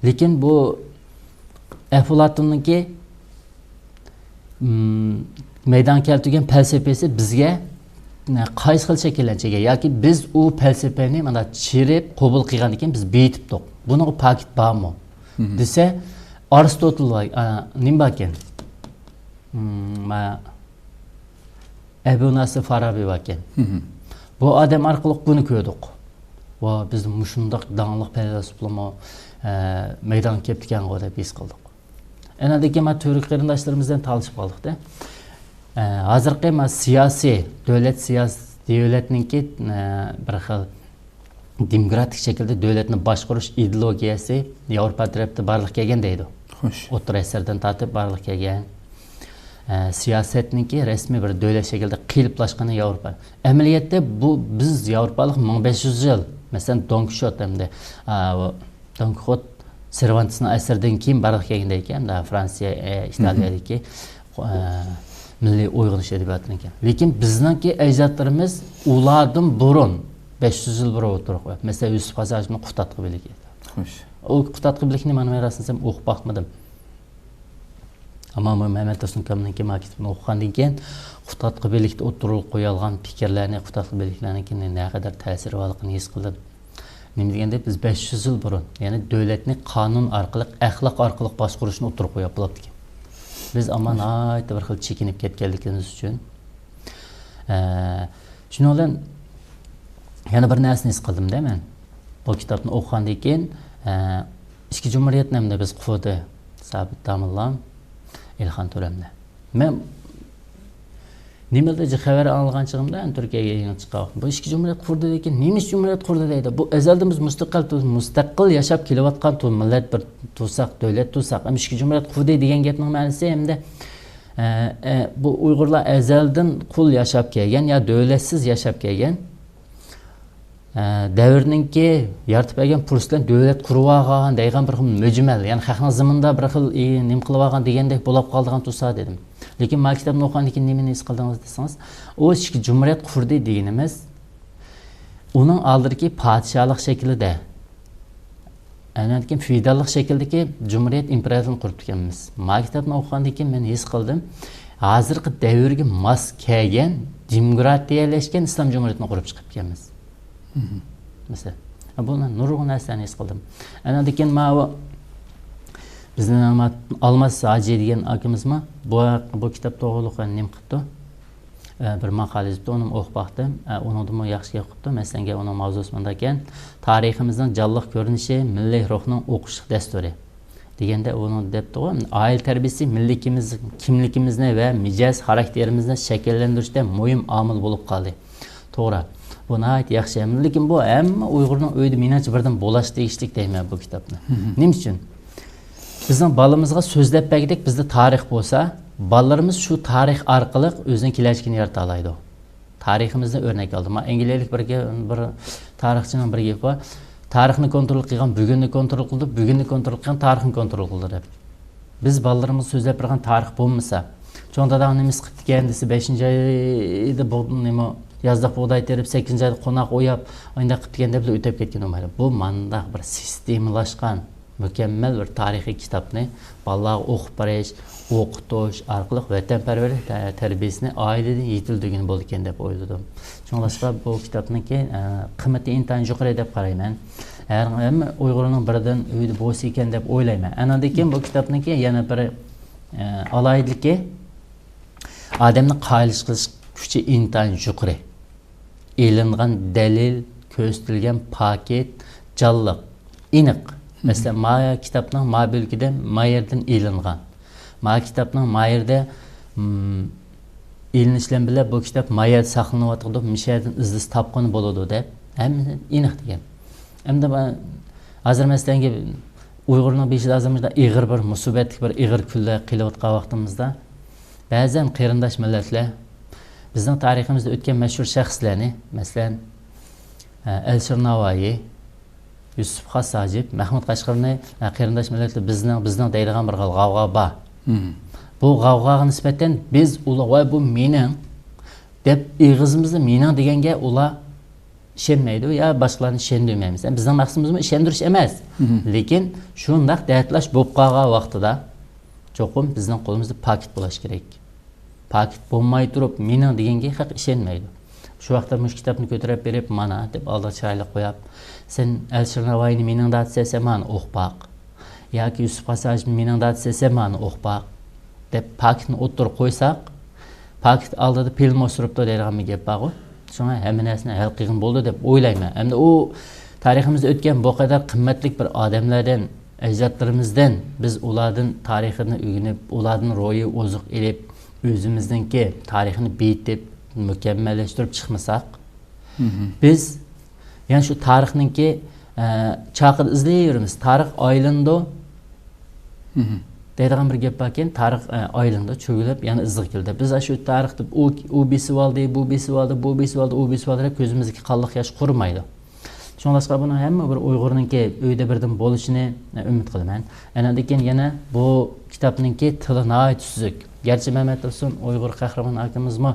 لېكىن بۇ ئەپلاتوننىڭكى، مم، مەيدانغا كەلتۈرگەن پەلسەپىسى بىزگە، نە، قايسى خىل شەكىللەنچىگە ياكى بىز ئۇ پەلسەپىنى مانا چىرىپ قوبۇل قىلغاندىن كېيىن بىز بېيىتىپتۇق. بۇنىڭغا پاكىت بارمۇ؟ دېسە، ئارستوتل بار، ئا، نېمە باركەن؟ مم، ما-، ئەبۇ ناسىر فارابى باركەن. بۇ ئادەم ئارقىلىق بۇنى كۆردۇق. ۋا، بىز مۇشۇنداق داڭلىق پەيلاسوپلارمۇ، ئە، مەيدانغا كەپتىكەنغۇ دەپ ھېس قىلدۇق. ئەنە دېگەن ما تۈرك قېرىنداشلىرىمىز بىلەن تالىشىپ قالدۇقتە. ئە، ھازىرقى ما سىياسىي، دۆلەت سىياسىي، دۆلەتنىڭكى، ئە، بىر خىل دېموكراتىك شەكىلدە دۆلەتنى باشقۇرۇش ئىدېئولوگىيەسى ياۋروپا تەرەپتە بارلىققا كەلگەن دەيدۇ. خوش. ئوتتۇرا ئەسىردىن تارتىپ بارلىققا كەلگەن. ئە، سىياسەتنىڭكى رەسمىي بىر دۆلەت شەكلىدە قېلىپلاشقىنى ياۋروپا. ئەمەلىيەتتە بۇ بىز ياۋروپالىق مىڭ بەش يۈز يىل، مەسىلەن، دون كىشوت ھەمدە، ئا، دون كىخوت سېرۋانتېسنىڭ ئەسىرىدىن كېيىن بارلىققا كەلگەن دەيكەن، فرانسىيە، ئە، ئىتالىيەدىكى، ئە، مىللىي ئويغىنىش ئەدەبىياتىنىڭكى. لېكىن بىزنىڭكى ئەجدادلىرىمىز ئۇلاردىن بۇرۇن، بەش يۈز يىل بۇرۇن ئوتتۇرىغا قويۇپ، مەسىلەن، يۈسۈپ خاس ھاشىمنىڭ قۇتادغا بېلىكى. خوش. ئۇ قۇتادغا بېلىكنى مانا مەن راستىنى دېسەم ئوقۇپ باقمىدىم. ئەمما مەمەت تۇرسۇن كامىلنىڭكى ماكېتىنى ئوقۇغاندىن كېيىن، قۇتادغا بېلىكتە ئوتتۇرىغا قويۇلغان پىكىرلەرنى، قۇتادغا بېلىكلەرنىڭكى نەقەدەر تەسىرى بارلىقىنى ھېس قىلدىم. نېمە دېگەندە، بىز بەش يۈز يىل بۇرۇن، يەنى دۆلەتنى قانۇن ئارقىلىق، ئەخلاق ئارقىلىق باشقۇرۇشنى ئوتتۇرىغا قويۇپ بولاتتىكەن. بىز ئەمما ناھايىتى بىر خىل چېكىنىپ كەتكەنلىكىمىز ئۈچۈن، ئە، شۇنىڭ بىلەن يەنە بىر نەرسىنى ھېس قىلدىم-دە مەن. بۇ كىتابنى ئوقۇغاندىن كېيىن، ئە، ئىككى جۇمھۇرىيەتنى ئەمدى بىز قۇردى، سابىت داموللام، ئېلىخان تۆرەمدە. مەن نېمىلەر خەۋەر ئاڭلىغان چېغىمدا، تۈركىيەگە يېڭى چىققان ۋاقتىم، بۇ ئىككى جۇمھۇرىيەت قۇردى دېگەن، نېمە ئۈچۈن جۇمھۇرىيەت قۇردى دەيدۇ؟ بۇ ئەزەلدىن بىز مۇستەقىل، مۇستەقىل ياشاپ كېلىۋاتقان تۇ-، مىللەت بىر تۇرساق، دۆلەت تۇرساق، ئەمدى ئىككى جۇمھۇرىيەت قۇردى دېگەن گەپنىڭ مەنىسى ئەمدى ئە، ئە، بۇ ئۇيغۇرلار ئەزەلدىن قۇل ياشاپ كەلگەن يا دۆلەتسىز ياشاپ كەلگەن، ئە، دەۋرنىڭكى يارىتىپ بەرگەن پۇرسەت بىلەن دۆلەت قۇرۇۋالغان دەيدىغان بىر خىل مۈجمەل، يەنى خەقنىڭ زېمىنىدا بىر خىل، ئى، نېمە قىلىۋالغان دېگەندەك بولۇپ قالىدىغان تۇرسا دېدىم. لېكىن ما كىتابنى ئوقۇغاندىن كېيىن نېمىنى ھېس قىلدىڭىز دېسىڭىز، ئۇ ئىككى جۇمھۇرىيەت قۇردى دېگىنىمىز ئۇنىڭ ئالدىدىكى پادىشاھلىق شەكلىدە. ئاندىن كېيىن فېئوداللىق شەكىلدىكى جۇمھۇرىيەت ئىمپېرىيىزمنى قۇرۇپتىكەنمىز. ما كىتابنى ئوقۇغاندىن كېيىن مەن ھېس قىلدىم، ھازىرقى دەۋرگە ماس كەلگەن دېموكراتىيەلەشكەن ئىسلام جۇمھۇرىيىتىنى قۇرۇپ چىقىپتىكەنمىز. مەسىلەن، بۇ مەن نۇرغۇن نەرسىلەرنى ھېس قىلدىم. ئاندىن كېيىن ماۋۇ بىزنىڭ ئالماس ھاجى دېگەن ئاكىمىزمۇ بۇ، بۇ كىتاب توغرۇلۇق نېمە قىپتۇ؟ ئە، بىر ماقالە يېزىپتۇ، ئۇنىمۇ ئوقۇپ باقتىم. ئە، ئۇنىڭدىمۇ ياخشى گەپ قىپتۇ. مەسىلەن، ئۇنىڭ ماۋزۇسى مۇنداكەن، تارىخىمىزنىڭ جانلىق كۆرۈنۈشى، مىللىي روھنىڭ ئوقۇشلۇق دەستۇرى. دېگەندە ئۇنىڭ دەپتىغۇ، ئائىلە تەربىيىسى مىللىي كىملىكىمىزنى ۋە مىجەز خاراكتېرىمىزنى شەكىللەندۈرۈشتە مۇھىم ئامىل بولۇپ قالدى. توغرا. بۇ ناھايىتى ياخشى. لېكىن بۇ ھەممە ئۇيغۇرنىڭ ئۆيىدە مېنىڭچە بىردىن بولاش تېگىشلىك دەيمەن بۇ كىتابنى. نېمە ئۈچۈن؟ بىزنىڭ بالىمىزغا سۆزلەپ بەرگۈدەك بىزدە تارىخ بولسا، بالىلىرىمىز شۇ تارىخ ئارقىلىق ئۆزىنىڭ كېلەچىكىنى يارىتالايدۇ. تارىخىمىزنى ئۆرنەك ئالدى. ما ئىنگلىيەلىك بىر گە-، بىر تارىخچىنىڭ بىر گېپى بار. تارىخنى كونترول قىلغان بۈگۈننى كونترول قىلىدۇ، بۈگۈننى كونترول قىلغان تارىخنى كونترول قىلىدۇ دەپ. بىز بالىلىرىمىزغا سۆزلەپ بېرىدىغان تارىخ بولمىسا، چوڭ داداڭ نېمە قىپتىكەن دېسە، بەشىنچى ئايدا بۇ نېمە يازلىق بۇغداي تېرىپ، سەككىزىنچى ئايدا قوناق ئوياپ، ئانداق قىپتىكەن دەپلا ئۆتۈپ كەتكىنى بولمايدۇ. بۇ مانداق بىر سىستېمىلاشقان مۇكەممەل بىر تارىخىي كىتابنى بالىلارغا ئوقۇپ بېرىش، ئوقۇتۇش ئارقىلىق ۋەتەنپەرۋەرلىك تە-، تەربىيەسىنى ئائىلىدىن يېتىلدۈرگىلى بولىدىكەن دەپ ئويلىدىم. شۇڭلاشقا بۇ كىتابنىڭكى، ئە، قىممىتى ئىنتايىن يۇقىرى دەپ قارايمەن. ھەر، ھەممە ئۇيغۇرنىڭ بىردىن ئۆيدە بولسا ئىكەن دەپ ئويلايمەن. ئاندىن كېيىن بۇ كىتابنىڭكى يەنە بىر، ئە، ئالاھىدىلىكى، ئادەمنى قايىل قىلىش كۈچى ئىنتايىن يۇقىرى. ئېلىنغان دەلىل، كۆرسىتىلگەن پاكىت جانلىق، ئېنىق. مەسىلەن، ما كىتابنىڭ ما بۆلىكىدە ما يەردىن ئېلىنغان. ما كىتابنىڭ ما يەردە، م، ئېلىنىش بىلەن بىللە بۇ كىتاب ما يەردە ساقلىنىۋاتىدۇ، مۇشۇ يەردىن ئىزدىسە تاپقىلى بولىدۇ دەپ ھەممىسى ئېنىق دېگەن. ئەمدى ما-، ھازىر مەسىلەن، ئۇيغۇرنىڭ بېشىدا ھازىر مۇشۇنداق ئېغىر بىر مۇسىبەتلىك بىر ئېغىر كۈنلەر قېلىۋاتقان ۋاقتىمىزدا، بەزەن قېرىنداش مىللەتلەر بىزنىڭ تارىخىمىزدا ئۆتكەن مەشھۇر شەخسلەرنى، مەسىلەن، ئە، ئەلىشىر ناۋايى، يۈسۈپ خاس ھاجىپ، مەھمۇد قەشقەرىنى، ئە، قېرىنداش مىللەتلەر بىزنىڭ، بىزنىڭ دەيدىغان بىر خىل غەۋغا بار. بۇ غەۋغاغا نىسبەتەن بىز ئۇلار، «ۋاي، بۇ مېنىڭ» دەپ ئېغىزىمىزدا «مېنىڭ» دېگەنگە ئۇلار ئىشەنمەيدۇ يا باشقىلارنى ئىشەندۈرمەيمىز. بىزنىڭ مەقسىتىمىزمۇ ئىشەندۈرۈش ئەمەس. لېكىن شۇنداق دەردلاش بولۇپ قالغان ۋاقتىدا چوقۇم بىزنىڭ قولىمىزدا پاكىت بولۇش كېرەك. پاكىت بولماي تۇرۇپ، «مېنىڭ» دېگەنگە خەق ئىشەنمەيدۇ. شۇ ۋاقىتتا مۇشۇ كىتابنى كۆتۈرۈپ بېرىپ، «مانا» دەپ ئالدىغا چىرايلىق قويۇپ، «سەن ئەلىشىر ناۋايىنى مېنىڭ دادىسى دېسەڭ، مانا ئوقۇپ باق. ياكى يۈسۈپ خاس ھاجىپنى مېنىڭ دادىسى دېسەڭ، مانا ئوقۇپ باق» دەپ پاكىتنى ئوتتۇرىغا قويساق، پاكىت ئالدىدا پىلىم ئوسۇرۇپتۇ دەيدىغان بىر گەپ بارغۇ. شۇڭا ھەممە نەرسىنى ھەل قىلغىلى بولىدۇ دەپ ئويلايمەن. ئەمدى ئۇ تارىخىمىزدا ئۆتكەن بۇ قەدەر قىممەتلىك بىر ئادەملەردىن، ئەجدادلىرىمىزدىن بىز ئۇلاردىن تارىخىنى ئۆگىنىپ، ئۇلاردىن روھىي ئوزۇق ئېلىپ، ئۆزىمىزنىڭكى تارىخىنى بېيىتىپ، مۇكەممەللەشتۈرۈپ چىقمىساق، بىز يەنە شۇ تارىخنىڭكى، ئە، چاقىدا ئىزدەيۋېرىمىز. تارىخ ئايلىنىدۇ دەيدىغان بىر گەپ باركەن، تارىخ، ئە، ئايلىنىدۇ، چۆگىلەپ يەنە ئىزىغا كېلىدۇ. بىز ئاشۇ تارىختا ئۇ، ئۇ بېسىۋالدى، بۇ بېسىۋالدى، بۇ بېسىۋالدى، ئۇ بېسىۋالدى دەپ كۆزىمىزدىكى قانلىق ياش قۇرۇمايدۇ. شۇڭلاشقا بۇنىڭ ھەممە بىر ئۇيغۇرنىڭكى ئۆيدە بىردىن بولۇشىنى ئۈمىد قىلىمەن. ئاندىن كېيىن يەنە بۇ كىتابنىڭكى تىلى ناھايىتى سۈزۈك. گەرچە مەمەت تۇرسۇن ئۇيغۇر قەھرىمان ئاكىمىزمۇ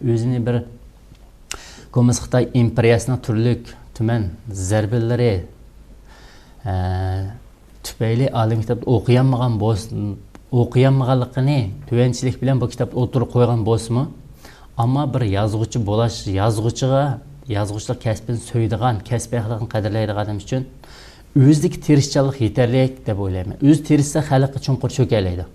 ئۆزىنى بىر كوممۇنىست خىتاي ئىمپېرىيەسىنىڭ تۈرلۈك تۈمەن زەربىلىرى، ئە، تۈپەيلى ئالىم كىتابتا ئوقۇيالمىغان بولسا، ئوقۇيالمىغانلىقىنى تۆۋەنچىلىك بىلەن بۇ كىتابتا ئوتتۇرىغا قويغان بولسىمۇ، ئەمما بىر يازغۇچى بولاش، يازغۇچىغا، يازغۇچىلىق كەسپىنى سۆيىدىغان، كەسپىي ئەخلاقنى قەدىرلەيدىغان ئادەم ئۈچۈن ئۆزىدىكى تىرىشچانلىق يېتەرلىك دەپ ئويلايمەن. ئۆزى تىرىشسا خەلققە چوڭقۇر چۆكەلەيدۇ.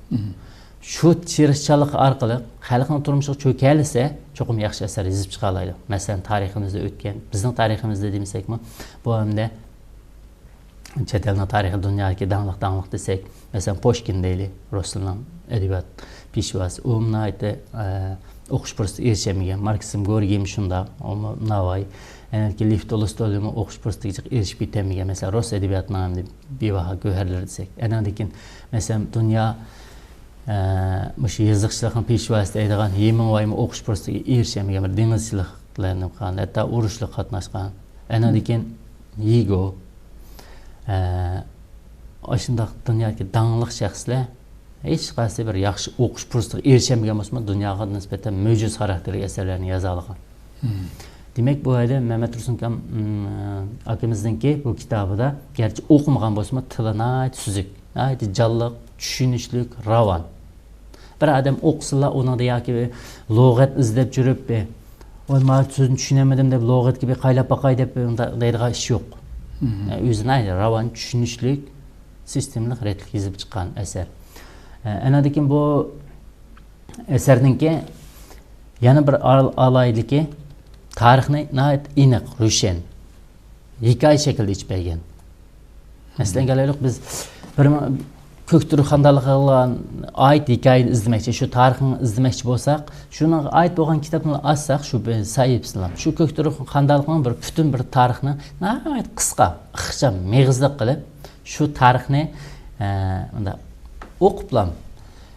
شۇ تىرىشچانلىق ئارقىلىق خەلقنىڭ تۇرمۇشىغا چۆكەلىسە، چوقۇم ياخشى ئەسەر يېزىپ چىقالايدۇ. مەسىلەن، تارىخىمىزدا ئۆتكەن، بىزنىڭ تارىخىمىزدا دېمىسەكمۇ، بۇ ھەمدە چەت ئەلنىڭ تارىخى، دۇنيادىكى داڭلىق، داڭلىق دېسەك، مەسىلەن، پۇشكىن دەيلى، رۇسلارنىڭ ئەدەبىيات پېشۋاسى. ئۇ ناھايىتى، ئە، ئوقۇش پۇرسىتىگە ئېرىشەلمىگەن. ماركسىزم، گوركىيمۇ شۇنداق، ئۇمۇ ناۋاي. ئەنە كېيىن لېف تولستويمۇ ئوقۇش پۇرسىتىگە ئېرىشىپ يېتەلمىگەن. مەسىلەن، رۇس ئەدەبىياتىنىڭ ھەمدە بىباھا گۆھەرلىرى دېسەك. ئەنەدىن كېيىن، مەسىلەن، دۇنيا، ئە، مۇشۇ يېزىقچىلىقنىڭ پېشۋاسى دەيدىغان ھېمىڭۋايمۇ ئوقۇش پۇرسىتىگە ئېرىشەلمىگەن، بىر دېڭىزچىلىقلارنى قىلغان، ھەتتا ئۇرۇشلارغا قاتناشقان. ئەنەدىن كېيىن ھىگو، ئە، ئاشۇنداق دۇنيادىكى داڭلىق شەخسلەر ھېچقايسى بىر ياخشى ئوقۇش پۇرسىتىگە ئېرىشەلمىگەن بولسىمۇ، دۇنياغا نىسبەتەن مۆجىزە خاراكتېرلىك ئەسەرلەرنى يازالىغان. دېمەك، بۇ يەردە مەمەت تۇرسۇن ئاكام، ئاكىمىزنىڭكى بۇ كىتابىدا گەرچە ئوقۇمىغان بولسىمۇ، تىلى ناھايىتى سۈزۈك، ناھايىتى جانلىق، چۈشىنىشلىك، راۋان. بىر ئادەم ئوقۇسىلا، ئۇنىڭدا ياكى بىر لۇغەت ئىزدەپ جۈرۈپ، بىر، «ۋاي، مانا سۆزنى چۈشىنەلمىدىم» دەپ، لۇغەتكە بىر قايلاپ باقاي دەپ، ئۇنداق دەيدىغان ئىش يوق. ئۆزى ناھايىتى راۋان، چۈشىنىشلىك، سىستېمىلىق، رەتلىك يېزىپ چىققان ئەسەر. ئەنەدىن كېيىن بۇ ئەسەرنىڭكى يەنە بىر ئال-، ئالاھىدىلىكى، تارىخنى ناھايىتى ئېنىق، روشەن، ھېكايە شەكلىدە ئېچىپ بەرگەن. مەسىلەن، كېلەيلۇق، بىز بىر مىڭ، كۆكتۈرك خانىدانلىقىغا ئائىت ھېكايىنى ئىزدىمەكچى، شۇ تارىخنى ئىزدىمەكچى بولساق، شۇنىڭغا ئائىت بولغان كىتابنى ئاچساق، شۇ بىر سەھىپىسىنى، شۇ كۆكتۈرك خانىدانلىقىنىڭ بىر پۈتۈن بىر تارىخنى ناھايىتى قىسقا، ئىخچام، مېغىزلىق قىلىپ، شۇ تارىخنى، ئە، مۇنداق ئوقۇپلا،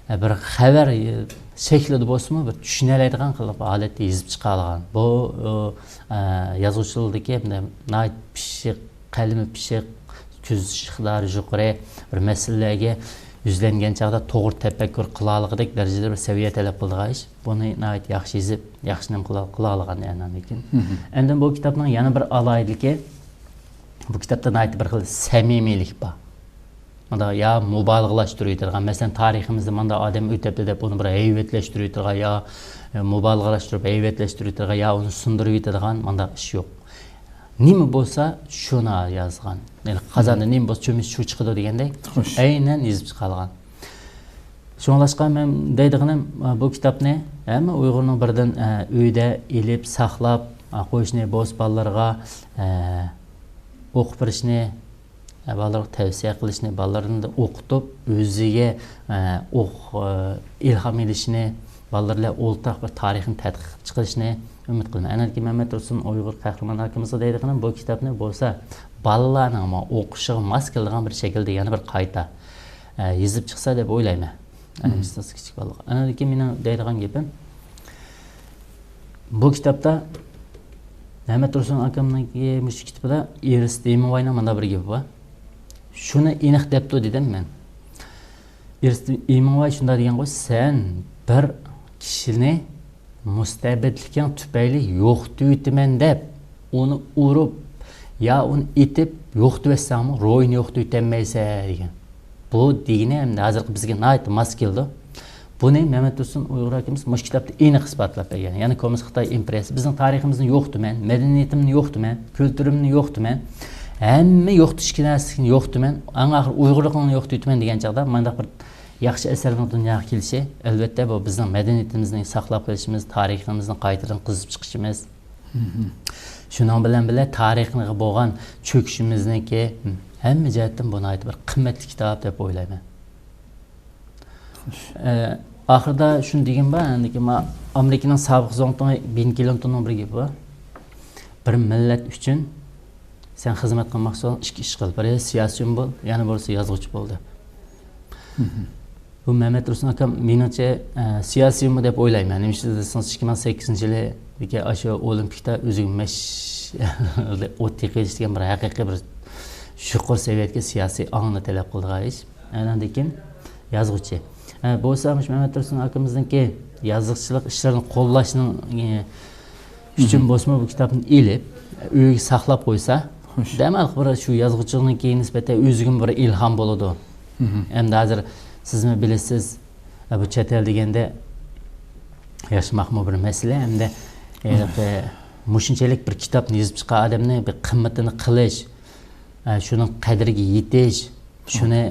ئە، بىر خەۋەر، ئە، شەكلىدە بولسىمۇ، بىر چۈشىنەلەيدىغان قىلىپ ھالەتتە يېزىپ چىقالىغان. بۇ، ئۇ، ئە، يازغۇچىلىقتىكى ناھايىتى پىششىق، قەلىمى پىششىق، كۆزىتىش ئىقتىدارى يۇقىرى، بىر مەسىلىلەرگە يۈزلەنگەن چاغدا توغرا تەپەككۇر قىلالىغۇدەك دەرىجىدە بىر سەۋىيە تەلەپ قىلىدىغان ئىش. بۇنى ناھايىتى ياخشى يېزىپ، ياخشى نېمە قىلا-، قىلالىغان ئەنەدىن كېيىن. ئەندىن بۇ كىتابنىڭ يەنە بىر ئالاھىدىلىكى، بۇ كىتابتا ناھايىتى بىر خىل سەمىمىيلىك بار. مۇنداق يا مۇبالىغىلەشتۈرۈۋېتىدىغان، مەسىلەن، تارىخىمىزدا مانداق ئادەم ئۆتەپتۇ دەپ ئۇنى بىر ھەيۋەتلەشتۈرۈۋېتىدىغان، يا، ئە، مۇبالىغىلەشتۈرۈپ ھەيۋەتلەشتۈرۈۋېتىدىغان، يا ئۇنى سۇندۇرۇۋېتىدىغان مانداق ئىش يوق. نېمە بولسا شۇنى يازغان. يەنى قازاندا نېمە بولسا چۆمۈچ شۇ چىقىدۇ دېگەندەك، ئەينەن يېزىپ چىقالغان. شۇڭلاشقا مەن دەيدىغىنىم، بۇ كىتابنى ھەممە ئۇيغۇرنىڭ بىردىن، ئە، ئۆيدە ئېلىپ، ساقلاپ، ئە، قويۇشنى، بولسا بالىلىرىغا، ئە، ئوقۇپ بېرىشنى، ئە، بالىلارغا تەۋسىيە قىلىشنى، بالىلىرىنى ئوقۇتۇپ، ئۆزىگە، ئە، ئوق-، ئە، ئىلھام ئېلىشىنى، بالىلار بىلەن ئورتاق بىر تارىخنى تەتقىق قىلىپ چىقىرىشنى ئۈمىد قىلىمەن. ئەنەدىن كېيىن مەمەت تۇرسۇن ئۇيغۇر قەھرىمان ئاكىمىزغا دەيدىغىنىم، بۇ كىتابنى بولسا بالىلارنىڭمۇ ئوقۇشىغا ماس كېلىدىغان بىر شەكىلدە يەنە بىر قايتا، ئە، يېزىپ چىقسا دەپ ئويلايمەن. ئەنە، مم، ئىستاتىستىكا كىچىك بالىلار. ئەنەدىن كېيىن مېنىڭ دەيدىغان گېپىم، بۇ كىتابتا مەمەت تۇرسۇن ئاكامنىڭكى مۇشۇ كىتابىدا ئېرنېست ھېمىڭۋاينىڭ مانا بىر گېپى بار. شۇنى ئېنىق دەپتۇ دېدىم مەن. ئېرنېست ھېمىڭۋاي شۇنداق دېگەنغۇ، سەن بىر كىشىنى مۇستەبىتلىكىڭ تۈپەيلى يوقىتىۋېتىمەن دەپ، ئۇنى ئۇرۇپ يا ئۇنى ئېتىپ يوقىتىۋەتسەڭمۇ، روھىنى يوقىتىۋېتەلمەيسەن دېگەن. بۇ دېگىنى ئەمدى ھازىرقى بىزگە ناھايىتى ماس كېلىدۇ. بۇنى مەمەت تۇرسۇن ئۇيغۇر ھاكىمىمىز مۇشۇ كىتابتا ئېنىق ئىسپاتلاپ بەرگەن. يەنى كوممۇنىست خىتاي ئىمپېرىيەسى بىزنىڭ تارىخىمىزنى يوقىتىمەن، مەدەنىيىتىمنى يوقىتىمەن، كۈلتۈرۈمنى يوقىتىمەن، ھەممە يوقىتىش نەرسىنى يوقىتىمەن، ئەڭ ئاخىرى ئۇيغۇرلۇقنى يوقىتىۋېتىمەن دېگەن چاغدا، مانداق بىر ياخشى ئەسەرنىڭ دۇنياغا كېلىشى، ئەلۋەتتە، بۇ بىزنىڭ مەدەنىيىتىمىزنى ساقلاپ قېلىشىمىز، تارىخىمىزنى قايتىدىن قېزىپ چىقىشىمىز. شۇنىڭ بىلەن بىللە، تارىخقا بولغان چۆكۈشىمىزنىڭكى ھەممە جەھەتتىن بۇ ناھايىتى بىر قىممەتلىك كىتاب دەپ ئويلايمەن. ئە، ئاخىرىدا شۇنى دېگۈم بار، ئەندىكى ما-، ئامېرىكىنىڭ سابىق زۇڭتۇڭى بىل كلىنتوننىڭ بىر گېپى بار. بىر مىللەت ئۈچۈن سەن خىزمەت قىلماقچى بولساڭ، ئىككى ئىش قىل. بىرى سىياسىيون بول، يەنە بىرسى يازغۇچى بول دەپ. بۇ مەمەت تۇرسۇن ئاكام مېنىڭچە، ئە، سىياسىيونمۇ دەپ ئويلايمەن. نېمىشقا دېسىڭىز، ئىككى مىڭ سەككىزىنچى يىلىدىكى ئاشۇ ئولىمپىكتا ئۆزىگە مەش-، ئوت تېقىۋېتىش دېگەن بىر ھەقىقىي بىر يۇقىرى سەۋىيەدىكى سىياسىي ئاڭنى تەلەپ قىلىدىغان ئىش. ئەنەندىن كېيىن يازغۇچى. ئە، بولسا مۇشۇ مەمەت تۇرسۇن ئاكىمىزنىڭكى يازغۇچىلىق ئىشلىرىنى قوللاشنىڭ، ئە، ئۈچۈن بولسىمۇ بۇ كىتابنى ئېلىپ، ئۆيگە ساقلاپ قويسا، دەمەل بىر شۇ يازغۇچىنىڭكى نىسبەتەن ئۆزىگىمۇ بىر ئىلھام بولىدۇ. ئەمدى ھازىر سىزمۇ بىلىسىز، بۇ چەت ئەل دېگەندە ياشىماقمۇ بىر مەسىلە، ئەمدى، ئە، مۇشۇنچىلىك بىر كىتابنى يېزىپ چىققان ئادەمنى بىر قىممىتىنى قىلىش، ئە، شۇنىڭ قەدرىگە يېتىش، شۇنى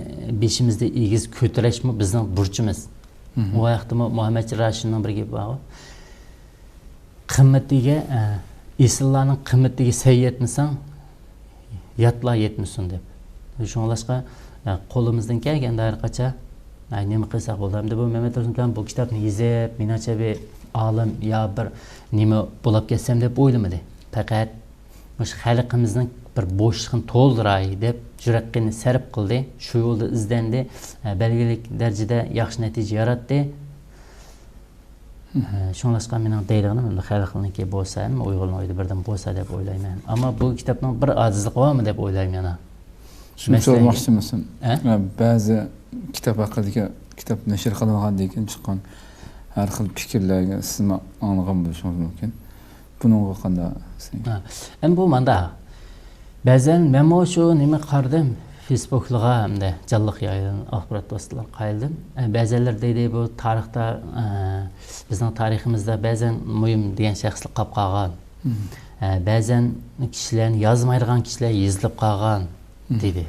بېشىمىزدا ئېگىز كۆتۈرۈشمۇ بىزنىڭ بۇرچىمىز. ئۇ ۋاقىتتىمۇ مۇھەممەد راشىدنىڭ بىر گېپى بار. قىممىتىگە، ئە، ئېسىللارنىڭ قىممىتىگە سەن يەتمىسەڭ، ياتلار يەتمىسۇن دەپ. شۇڭلاشقا، ئە، قولىمىزدىن كەلگەن دائىرىچە، ئە، نېمە قىلساق بولىدۇ؟ ئەمدى بۇ مەمەت تۇرسۇنكان بۇ كىتابنى يېزىپ، مېنىڭچە بىر ئالىم يا بىر نېمە بولاپ كەتسەم دەپ ئويلىمىدى. پەقەت مۇشۇ خەلقىمىزنىڭ بىر بوشلۇقىنى تولدۇراي دەپ يۈرەك قېنىنى سەرپ قىلدى. شۇ يولدا ئىزدەندى. ئە، بەلگىلىك دەرىجىدە ياخشى نەتىجە ياراتتى. ئە، شۇڭلاشقا مېنىڭ دەيدىغىنىم، ئەمدى خەلقنىڭكى بولسا، ھەممە ئۇيغۇرنىڭ ئۆيىدە بىردىن بولسا دەپ ئويلايمەن. ئەمما بۇ كىتابنىڭ بىر ئاجىزلىقى بارمۇ دەپ ئويلايمەن يەنە. شۇنى مەسىلەن، سورىماقچىمىسەن؟ ئە؟ بەزى كىتاب ھەققىدىكى، كىتاب نەشر قىلىنغاندىن كېيىن چىققان ھەر خىل پىكىرلەرگە سىزمۇ ئاڭلىغان بولۇشىڭىز مۇمكىن. بۇنىڭغا قانداق دەيسىز؟ ھە. ئەمدى بۇ ماندا. بەزەن مەنمۇ شۇ نېمە قارىدىم، فېيسبۇكلىغا ھەمدە جانلىق يايىلغان ئاخبارات ۋاسىتىلىرىغا قايىلدىم. ئە، بەزەنلەر دەيدۇ، بۇ تارىختا، ئە، بىزنىڭ تارىخىمىزدا بەزەن مۇھىم دېگەن شەخسلەر قاپ قالغان. ئە، بەزەن كىشىلەرنى يازمايدىغان كىشىلەر يېزىلىپ قالغان، دېدى.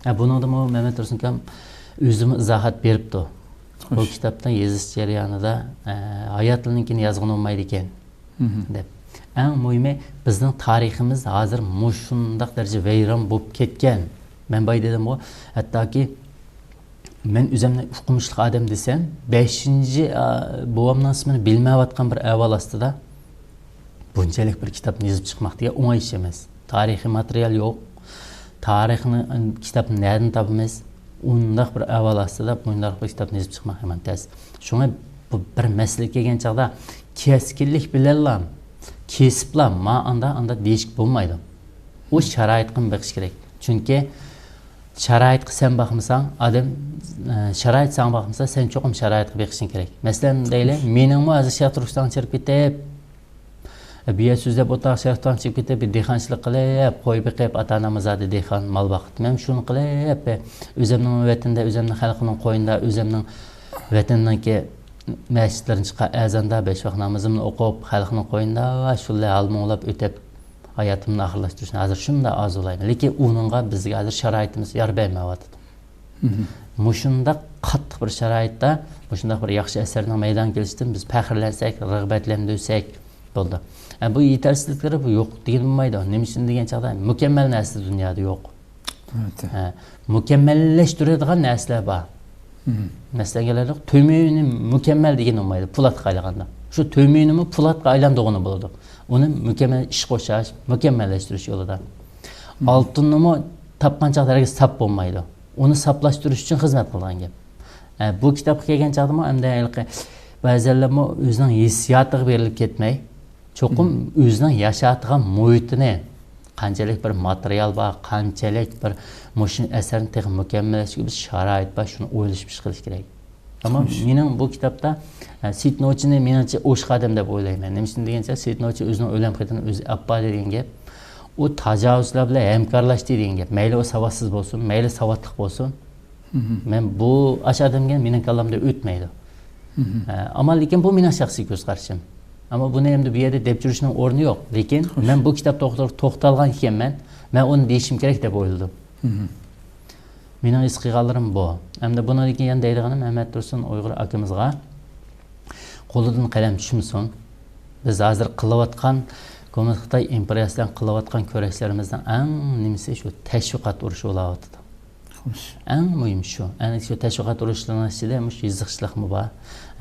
ئە، بۇنىڭدىمۇ مەمەت تۇرسۇنكام ئۆزىمۇ ئىزاھات بېرىپتۇ. بۇ كىتابنى يېزىش جەريانىدا، ئە، ھاياتلىرىنىڭكىنى يازغىنى بولمايدىكەن، دەپ. ئەڭ مۇھىمى، بىزنىڭ تارىخىمىز ھازىر مۇشۇنداق دەرىجە ۋەيران بولۇپ كەتكەن. مەن بايا دېدىمغۇ، ھەتتاكى مەن ئۆزۈمنى ئوقۇمۇشلۇق ئادەم دېسەم، بەشىنچى، ئا، بوۋامنىڭ ئىسمىنى بىلمەيۋاتقان بىر ئەھۋال ئاستىدا بۇنچىلىك بىر كىتابنى يېزىپ چىقماق دېگەن ئوڭاي ئىش ئەمەس. تارىخىي ماتېرىيال يوق. تارىخنى، كىتابنى نەدىن تاپىمىز؟ ئۇنداق بىر ئەھۋال ئاستىدا بۇنداق بىر كىتابنى يېزىپ چىقماق يامان تەس. شۇڭا بۇ بىر مەسىلە كەلگەن چاغدا كەسكىنلىك بىلەنلا كېسىپلا ما ئاندا، ئاندا دېيىشكە بولمايدۇ. ئۇ شارائىتقىمۇ بېقىش كېرەك. چۈنكى شارائىتقا سەن باقمىساڭ، ئادەم، ئە، شارائىت ساڭا باقمىسا، سەن چوقۇم شارائىتقا بېقىشىڭ كېرەك. مەسىلەن، دەيلى، مېنىڭمۇ ھازىر شەرقىي تۈركىستانغا چىقىپ كېتىپ، بۇ يەر سۆزلەپ ئولتۇرۇپ، شەرقىي تۈركىستانغا چىقىپ كېتىپ، بىر دېھقانچىلىق قىلىپ، قوي بېقىپ، ئاتا-ئاناممۇ زادى دېھقان، مال باقىتتىم، شۇنى قىلىپ، ئۆزۈمنىڭ ۋەتىنىدە، ئۆزۈمنىڭ خەلقىنىڭ قوينىدا، ئۆزۈمنىڭ ۋەتىنىڭكى مەسچىتلىرىنى چىقار ئەزاندا بەش ۋاق نامىزىمنى ئوقۇپ، خەلقنىڭ قوينىدا شۇنداق ھال-مۇڭلاپ ئۆتۈپ، ھاياتىمنى ئاخىرلاشتۇرۇشنى ھازىر شۇنداق ئارزۇلايمەن. لېكىن ئۇنىڭغا بىزگە ھازىر شارائىتىمىز يار بەرمەيۋاتىدۇ. مۇشۇنداق قاتتىق بىر شارائىتتا، مۇشۇنداق بىر ياخشى ئەسەرنىڭ مەيدانغا كېلىشىدىن بىز پەخىرلەنسەك، رىغبەتلەندۈرسەك بولىدۇ. ئە، بۇ يېتەرسىزلىكلىرى بۇ يوق دېگىلى بولمايدۇ. نېمە ئۈچۈن دېگەن چاغدا مۇكەممەل نەرسە دۇنيادا يوق. ئەلۋەتتە. ھە، مۇكەممەللەشتۈرىدىغان نەرسىلەر بار. مەسىلەن، كېلەيلى، تۆمۈرنى مۇكەممەل دېگىلى بولمايدۇ، پولاتقا ئايلانغاندا. شۇ تۆمۈرنىمۇ پولاتقا ئايلاندۇرغىلى بولىدۇ. ئۇنى مۇكەممەل ئىش قوشاش، مۇكەممەللەشتۈرۈش يولىدا. ئالتۇننىمۇ تاپقان چاغدا ھەرگىز ساپ بولمايدۇ. ئۇنى ساپلاشتۇرۇش ئۈچۈن خىزمەت قىلىدىغان گەپ. ئە، بۇ كىتابقا كەلگەن چاغدىمۇ ئەمدى ھېلىقى بەزەنلەرمۇ ئۆزىنىڭ ھېسسىياتىغا بېرىلىپ كەتمەي، چوقۇم ئۆزىنىڭ ياشاۋاتقان مۇھىتىنى، قانچىلىك بىر ماتېرىيال بار، قانچىلىك بىر مۇشۇ ئەسەرنى تېخى مۇكەممەللەشتۈرگۈچە بىر شارائىت بار، شۇنى ئويلىشىپ ئىش قىلىش كېرەك. ئەمما مېنىڭ بۇ كىتابتا، ئە، سېيىت نوچىنى مېنىڭچە ئوشۇق ئادەم دەپ ئويلايمەن. نېمە ئۈچۈن دېگەنچە، سېيىت نوچى ئۆزىنىڭ ئۆلۈم خېتىنى ئۆزى ئاپپا دېگەن گەپ. ئۇ تاجاۋۇزچىلار بىلەن ھەمكارلاشتى دېگەن گەپ. مەيلى ئۇ ساۋاتسىز بولسۇن، مەيلى ساۋاتلىق بولسۇن. مەن بۇ ئاشۇ ئادەم دېگەن مېنىڭ كاللامدا ئۆتمەيدۇ. ئە، ئەمما لېكىن بۇ مېنىڭ شەخسىي كۆز قارىشىم. ئەمما بۇنى ئەمدى بۇ يەردە دەپ يۈرۈشنىڭ ئورنى يوق. لېكىن مەن بۇ كىتاب توغرىلىق توختالغان ئىكەنمەن، مەن ئۇنى دېيىشىم كېرەك دەپ ئويلىدىم. مېنىڭ ھېس قىلغانلىرىم بۇ. ئەمدى بۇنىڭدىن كېيىن يەنە دەيدىغىنىم، مەمەت تۇرسۇن ئۇيغۇر ئاكىمىزغا قولىدىن قەلەم چۈشمىسۇن. بىز ھازىر قىلىۋاتقان كوممۇنىست خىتاي ئىمپېرىيەسى بىلەن قىلىۋاتقان كۈرەشلىرىمىزنىڭ ئەڭ نېمىسى شۇ تەشۋىقات ئۇرۇشى بولاۋاتىدۇ. ئەڭ مۇھىم شۇ. ئەنە شۇ تەشۋىقات ئۇرۇشلىرىنىڭ ئىچىدە مۇشۇ يېزىقچىلىقمۇ بار،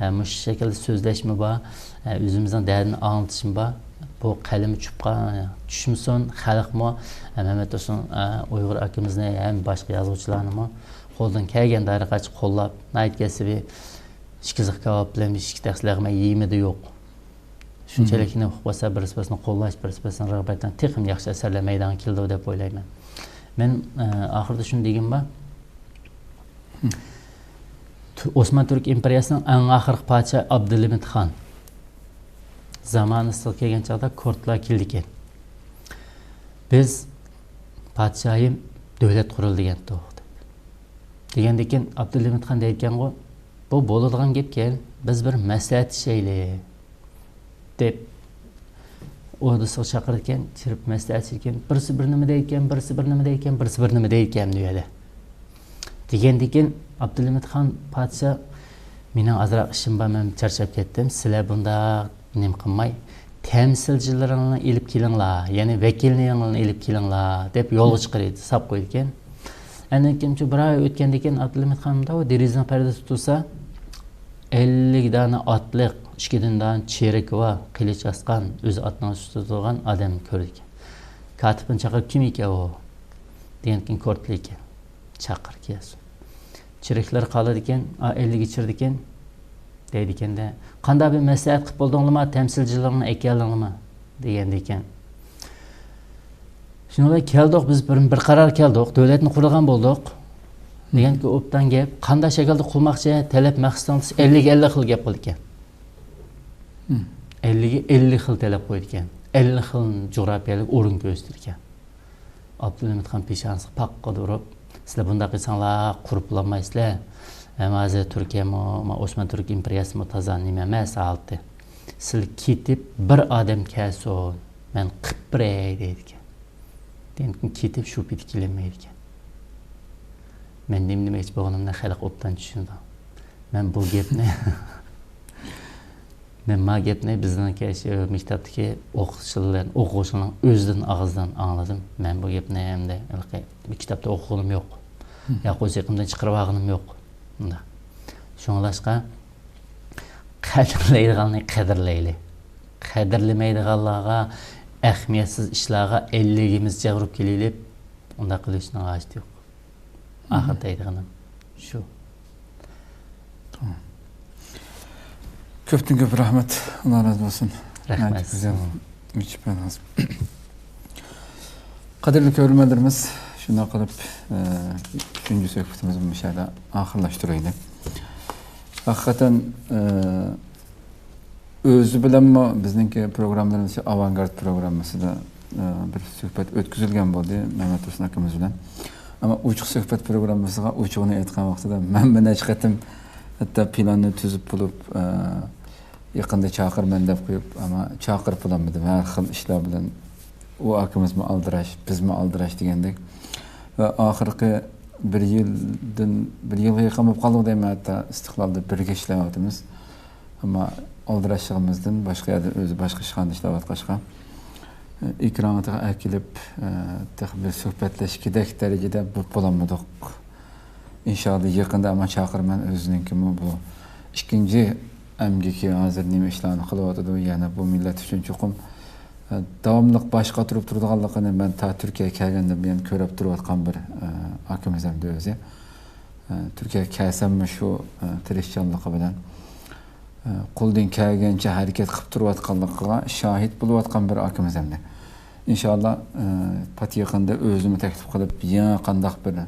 ئە، مۇشۇ شەكىلدە سۆزلەشمۇ بار، ئە، ئۆزىمىزنىڭ دەردىنى ئاڭلىتىشمۇ بار. بۇ قەلىمى چۈشۈپ قالغان، چۈشمىسۇن، خەلقمۇ، ئە، مەمەت تۇرسۇن، ئە، ئۇيغۇر ئاكىمىزنى ھەم باشقا يازغۇچىلارنىمۇ قولدىن كەلگەن دائىرىغىچە قوللاپ، ناھايىتى كەسپىي ئىككى زىق كاۋاپ بىلەن بىر ئىككى تەخسە لەغمەن يېمىدى يوق. شۇنچىلىك نېمە قىلىپ قويسا، بىرسى بىرسىنى قوللاش، بىرسى بىرسىنى رىغبەتلەن تېخىمۇ ياخشى ئەسەرلەر مەيدانغا كېلىدۇ دەپ ئويلايمەن. مەن، ئە، ئاخىرىدا شۇنى دېگۈم بار. تۈ-، ئوسمان تۈرك ئىمپېرىيەسىنىڭ ئەڭ ئاخىرقى پادىشاھى ئابدۇلھەمىت خان زامانىسىغا كەلگەن چاغدا كورتلار كېلىدىكەن. بىز پادىشاھىم دۆلەت قۇرۇلدى دېگەنتى. دېگەندىكىن ئابدۇلھەمىت خان دەيدىكەنغۇ، بۇ بولىدىغان گەپكەن، بىز بىر مەسلىھەتلىشەيلى. دەپ ئوردىسىغا چاقىرىدىكەن، چىرىپ مەسلىھەتلىشىدىكەن، بىرسى بىر نېمە دەيدىكەن، بىرسى بىر نېمە دەيدىكەن، بىرسى بىر نېمە دەيدىكەن بۇ يەردە. دېگەندىكىن ئابدۇلھەمىت خان پادىشاھ مېنىڭ ئازراق ئىشىم بار، مەن چارچاپ كەتتىم، سىلەر بۇنداق نېمە قىلماي، تەمسىلچىلىرىڭلارنى ئېلىپ كېلىڭلار، يەنى ۋەكىللىرىڭلارنى ئېلىپ كېلىڭلار، دەپ يولغا چىقىرىدۇ، ساپ قويىدىكەن. ئاندىن كېيىن شۇ بىر ئاي ئۆتكەندىن كېيىن ئابدۇلھەمىد خانىمدا ئۇ دېرىزىنىڭ پەردىسى تۇتۇلسا، ئەللىك دانە ئاتلىق، ئىككى دانە چېرىكى بار، قىلىچ ئاسقان، ئۆزى ئاتنىڭ ئۈستىدە تۇرغان ئادەمنى كۆرىدىكەن. كاتىپنى چاقىرىپ، كىم ئىكەن ئۇ؟ دېگەندىكىن، كورتلى ئىكەن. چاقىر كەلسۇن. چېرىكلىرى قالىدىكەن، ئا، ئەللىكى چىرىدىكەن، دەيدىكەندە، قانداق بىر مەسلىھەت قىلىپ بولدۇڭلىما، تەمسىلچىلىرىڭنى ئەكەلدىڭلىما؟ دېگەندىكەن. شۇنىڭ بىلەن كەلدۇق، بىز بىر، بىر قارار كەلدۇق، دۆلەتنى قۇرىدىغان بولدۇق. دېگەنكى ئوبدان گەپ، قانداق شەكىلدە قۇرماقچى، تەلەپ مەقسىتىڭ دېسە، ئەللىك، ئەللىك خىل گەپ قىلىدىكەن. ئەللىكى، ئەللىك خىل تەلەپ قويىدىكەن. ئەللىك خىل جۇغراپىيەلىك ئورۇن كۆرسىتىدىكەن. ئابدۇلھەمىد خان پېشانىسىغا پاققىدە ئۇرۇپ، سىلەر بۇنداق قىلساڭلار قۇرۇپ بولالمايسىلەر. ھەم ھازىر تۈركىيەمۇ، ما، ئوسمان تۈرك ئىمپېرىيەسىمۇ تازا نېمە ئەمەس ھالىتى. سىلەر كېتىپ بىر ئادەم كەلسۇن، مەن قىپ بېرەي دەيدىكەن. لېكىن كېتىپ شۇ پېتى كېلەلمەيدىكەن. مەن نېمە دېمەكچى بولغىنىمنى خەلق ئوبدان چۈشىنىدۇ. مەن بۇ گەپنى مەن ما گەپنى بىزنىڭكى شۇ مەكتەپتىكى ئوقۇتقۇچىلار، ئوقۇغۇچىلارنىڭ ئۆزىدىن ئاغزىدىن ئاڭلىدىم. مەن بۇ گەپنى ئەمدى ھېلىقى بىر كىتابتا ئوقۇغىنىم يوق. ياقى ئۆز يېقىمدىن چىقىرىپ ئالغىنىم يوق. مۇنداق. شۇڭلاشقا قەدىرلەيدىغاننى قەدىرلەيلى. قەدىرلىمەيدىغانلارغا، ئەھمىيەتسىز ئىشلارغا ئەللىكىمىزچە ئۇرۇپ كېلىلى. ئۇنداق قىلىشنىڭ ھاجىتى يوق. ئاخىرىدا دەيدىغىنىم شۇ. تامام. كۆپتىن كۆپ رەھمەت. ئاللا رازى بولسۇن. رەھمەت. ناھايىتى گۈزەل ئېچىپ بەردىڭىز. قەدىرلىك كۆرۈرمەنلىرىمىز، شۇنداق قىلىپ، ئە، ئۈچىنچى سۆھبىتىمىزنى مۇشۇ يەردە ئاخىرلاشتۇرايلى. ھەقىقەتەن، ئە، ئۆزى بىلەنمۇ بىزنىڭكى پروگراممىلىرىمىز، ئاۋانگارد پروگراممىسىدا، ئە، بىر سۆھبەت ئۆتكۈزۈلگەن بولدى مەمەت ھۇسېن ئاكىمىز بىلەن. ئەمما ئوچۇق سۆھبەت پروگراممىسىغا ئوچۇقىنى ئېيتقان ۋاقتىدا مەن بىر نەچچە قېتىم ھەتتا پىلاننى تۈزۈپ بولۇپ، ئە، يېقىندا چاقىرىمەن دەپ قويۇپ، ئەمما چاقىرىپ بولالمىدىم. ھەر خىل ئىشلار بىلەن ئۇ ئاكىمىزمۇ ئالدىراش، بىزمۇ ئالدىراش دېگەندەك. ۋە ئاخىرقى بىر يىلدىن، بىر يىلغا يېقىن بولۇپ قالدى دەيمەن، ھەتتا ئىستىقلالدا بىرگە ئىشلەۋاتىمىز. ئەمما ئالدىراشلىقىمىزدىن باشقا يەردە ئۆزى باشقا ئىشخانىدا ئىشلەۋاتقاچقا، ئېكرانغا تېخى ئەكېلىپ، تېخى بىر سۆھبەتلەشكۈدەك دەرىجىدە بولۇپ بولالمىدۇق. ئىنشائاللا يېقىندا ئەمما چاقىرىمەن، ئۆزىنىڭكىمۇ بۇ ئىككىنچى ئەمگىكى ھازىر نېمە ئىشلارنى قىلىۋاتىدۇ، يەنە بۇ مىللەت ئۈچۈن چوقۇم، ئە، داۋاملىق باش قاتۇرۇپ تۇرىدىغانلىقىنى مەن تا تۈركىيەگە كەلگەندىن بۇيان كۆرۈپ تۇرۇۋاتقان بىر، ئە، ئاكىمىز ئەمدى ئۆزى. ئە، تۈركىيەگە كەلسەممۇ شۇ، ئە، تىرىشچانلىقى بىلەن، ئە، قولىدىن كەلگەنچە ھەرىكەت قىلىپ تۇرۇۋاتقانلىقىغا شاھىت بولۇۋاتقان بىر ئاكىمىز ئەمدى. ئىنشائاللا، ئە، پات يېقىندا ئۆزىمۇ تەكلىپ قىلىپ، يېڭى قانداق بىر،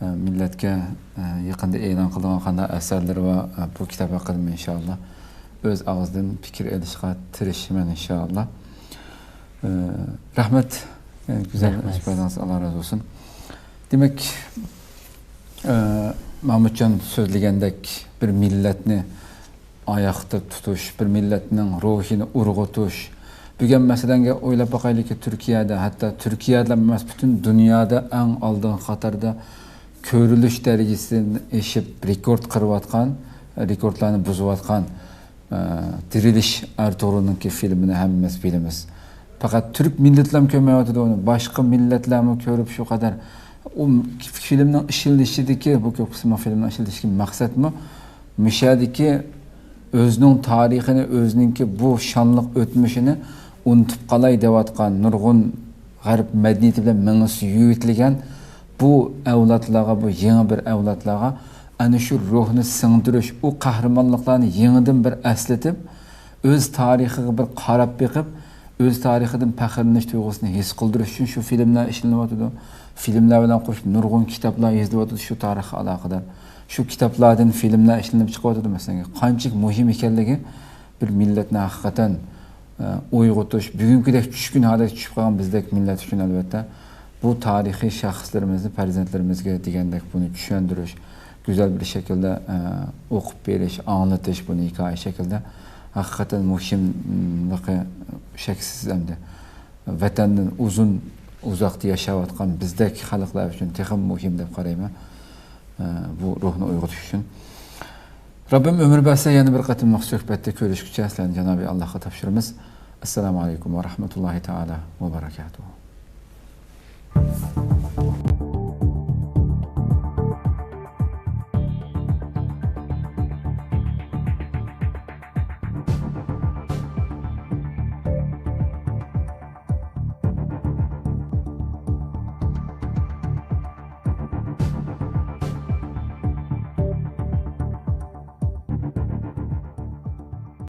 ئە، مىللەتكە، ئە، يېقىندا ئېلان قىلىدىغان قانداق ئەسەرلىرى بار، ئە، بۇ كىتاب ھەققىدىمۇ ئىنشائاللا ئۆز ئاغزىدىن پىكىر ئېلىشقا تىرىشىمەن ئىنشائاللا. ئە، رەھمەت. ئە، گۈزەل رەھمەت. ئېچىپ بەردىڭىز، ئاللا رازى بولسۇن. دېمەك، ئە، مامۇتجان سۆزلىگەندەك، بىر مىللەتنى ئاياقتا تۇتۇش، بىر مىللەتنىڭ روھىنى ئۇرغۇتۇش. بۈگۈن مەسىلەنگە ئويلاپ باقايلىكى، تۈركىيەدە، ھەتتا تۈركىيەدىلا ئەمەس، پۈتۈن دۇنيادا ئەڭ ئالدىنقى قاتاردا كۆرۈلۈش دەرىجىسىدىن ئېشىپ، رېكورت قىرىۋاتقان، رېكورتلارنى بۇزۇۋاتقان، ئە، دىرىلىش ئەرتۇغرۇلنىڭكى فىلىمىنى ھەممىمىز بىلىمىز. پەقەت تۈرك مىللىتىلا كۆرمەيۋاتىدۇ ئۇنى، باشقا مىللەتلەرمۇ كۆرۈپ شۇ قەدەر. ئۇ فىلىمنىڭ ئىشلىنىشىدىكى، بۇ كۆپ قىسما فىلىمنىڭ ئىشلىنىشىدىكى مەقسەتمۇ مۇشۇ يەردىكى ئۆزىنىڭ تارىخىنى، ئۆزىنىڭكى بۇ شانلىق ئۆتمۈشىنى ئۇنتۇپ قالاي دەۋاتقان نۇرغۇن غەرب مەدەنىيىتى بىلەن مېڭىسى يۆتىلىگەن بۇ ئەۋلادلارغا، بۇ يېڭى بىر ئەۋلادلارغا ئەنە شۇ روھنى سىڭدۈرۈش، ئۇ قەھرىمانلىقلارنى يېڭىدىن بىر ئەسلىتىپ، ئۆز تارىخىغا بىر قاراپ بېقىپ، ئۆز تارىخىدىن پەخىرلىنىش تۇيغۇسىنى ھېس قىلدۇرۇش ئۈچۈن شۇ فىلىملەر ئىشلىنىۋاتىدۇ. فىلىملەر بىلەن قوشۇپ نۇرغۇن كىتابلار يېزىلىۋاتىدۇ شۇ تارىخقا ئالاقىدار. شۇ كىتابلاردىن فىلىملەر ئىشلىنىپ چىقىۋاتىدۇ. مەسىلەن، قانچىلىك مۇھىم ئىكەنلىكى بىر مىللەتنى ھەقىقەتەن، ئە، ئويغىتىش، بۈگۈنكىدەك چۈشكۈن ھالەتكە چۈشۈپ قالغان بىزدەك مىللەت ئۈچۈن، ئەلۋەتتە، بۇ تارىخىي شەخسلىرىمىزنى پەرزەنتلىرىمىزگە دېگەندەك بۇنى چۈشەندۈرۈش، گۈزەل بىر شەكىلدە، ئە، ئوقۇپ بېرىش، ئاڭلىتىش، بۇنى ھېكايە شەكلىدە ھەقىقەتەن مۇھىملىقى شەكسىز ئەمدى. ۋەتەندىن ئۇزۇن، ئۇزاقتا ياشاۋاتقان بىزدەك خەلقلەر ئۈچۈن تېخىمۇ مۇھىم دەپ قارايمەن، ئە، بۇ روھنى ئويغىتىش ئۈچۈن. رەببىم ئۆمۈر بەرسە، يەنە بىر قېتىملىق سۆھبەتتە كۆرۈشكىچە سىلەرنى جانابى ئاللاھقا تاپشۇرىمىز. ئەسسالامۇ ئەلەيكۇم ۋە رەھمەتۇللاھى تائالا ۋە بەرەكاتۇھۇ.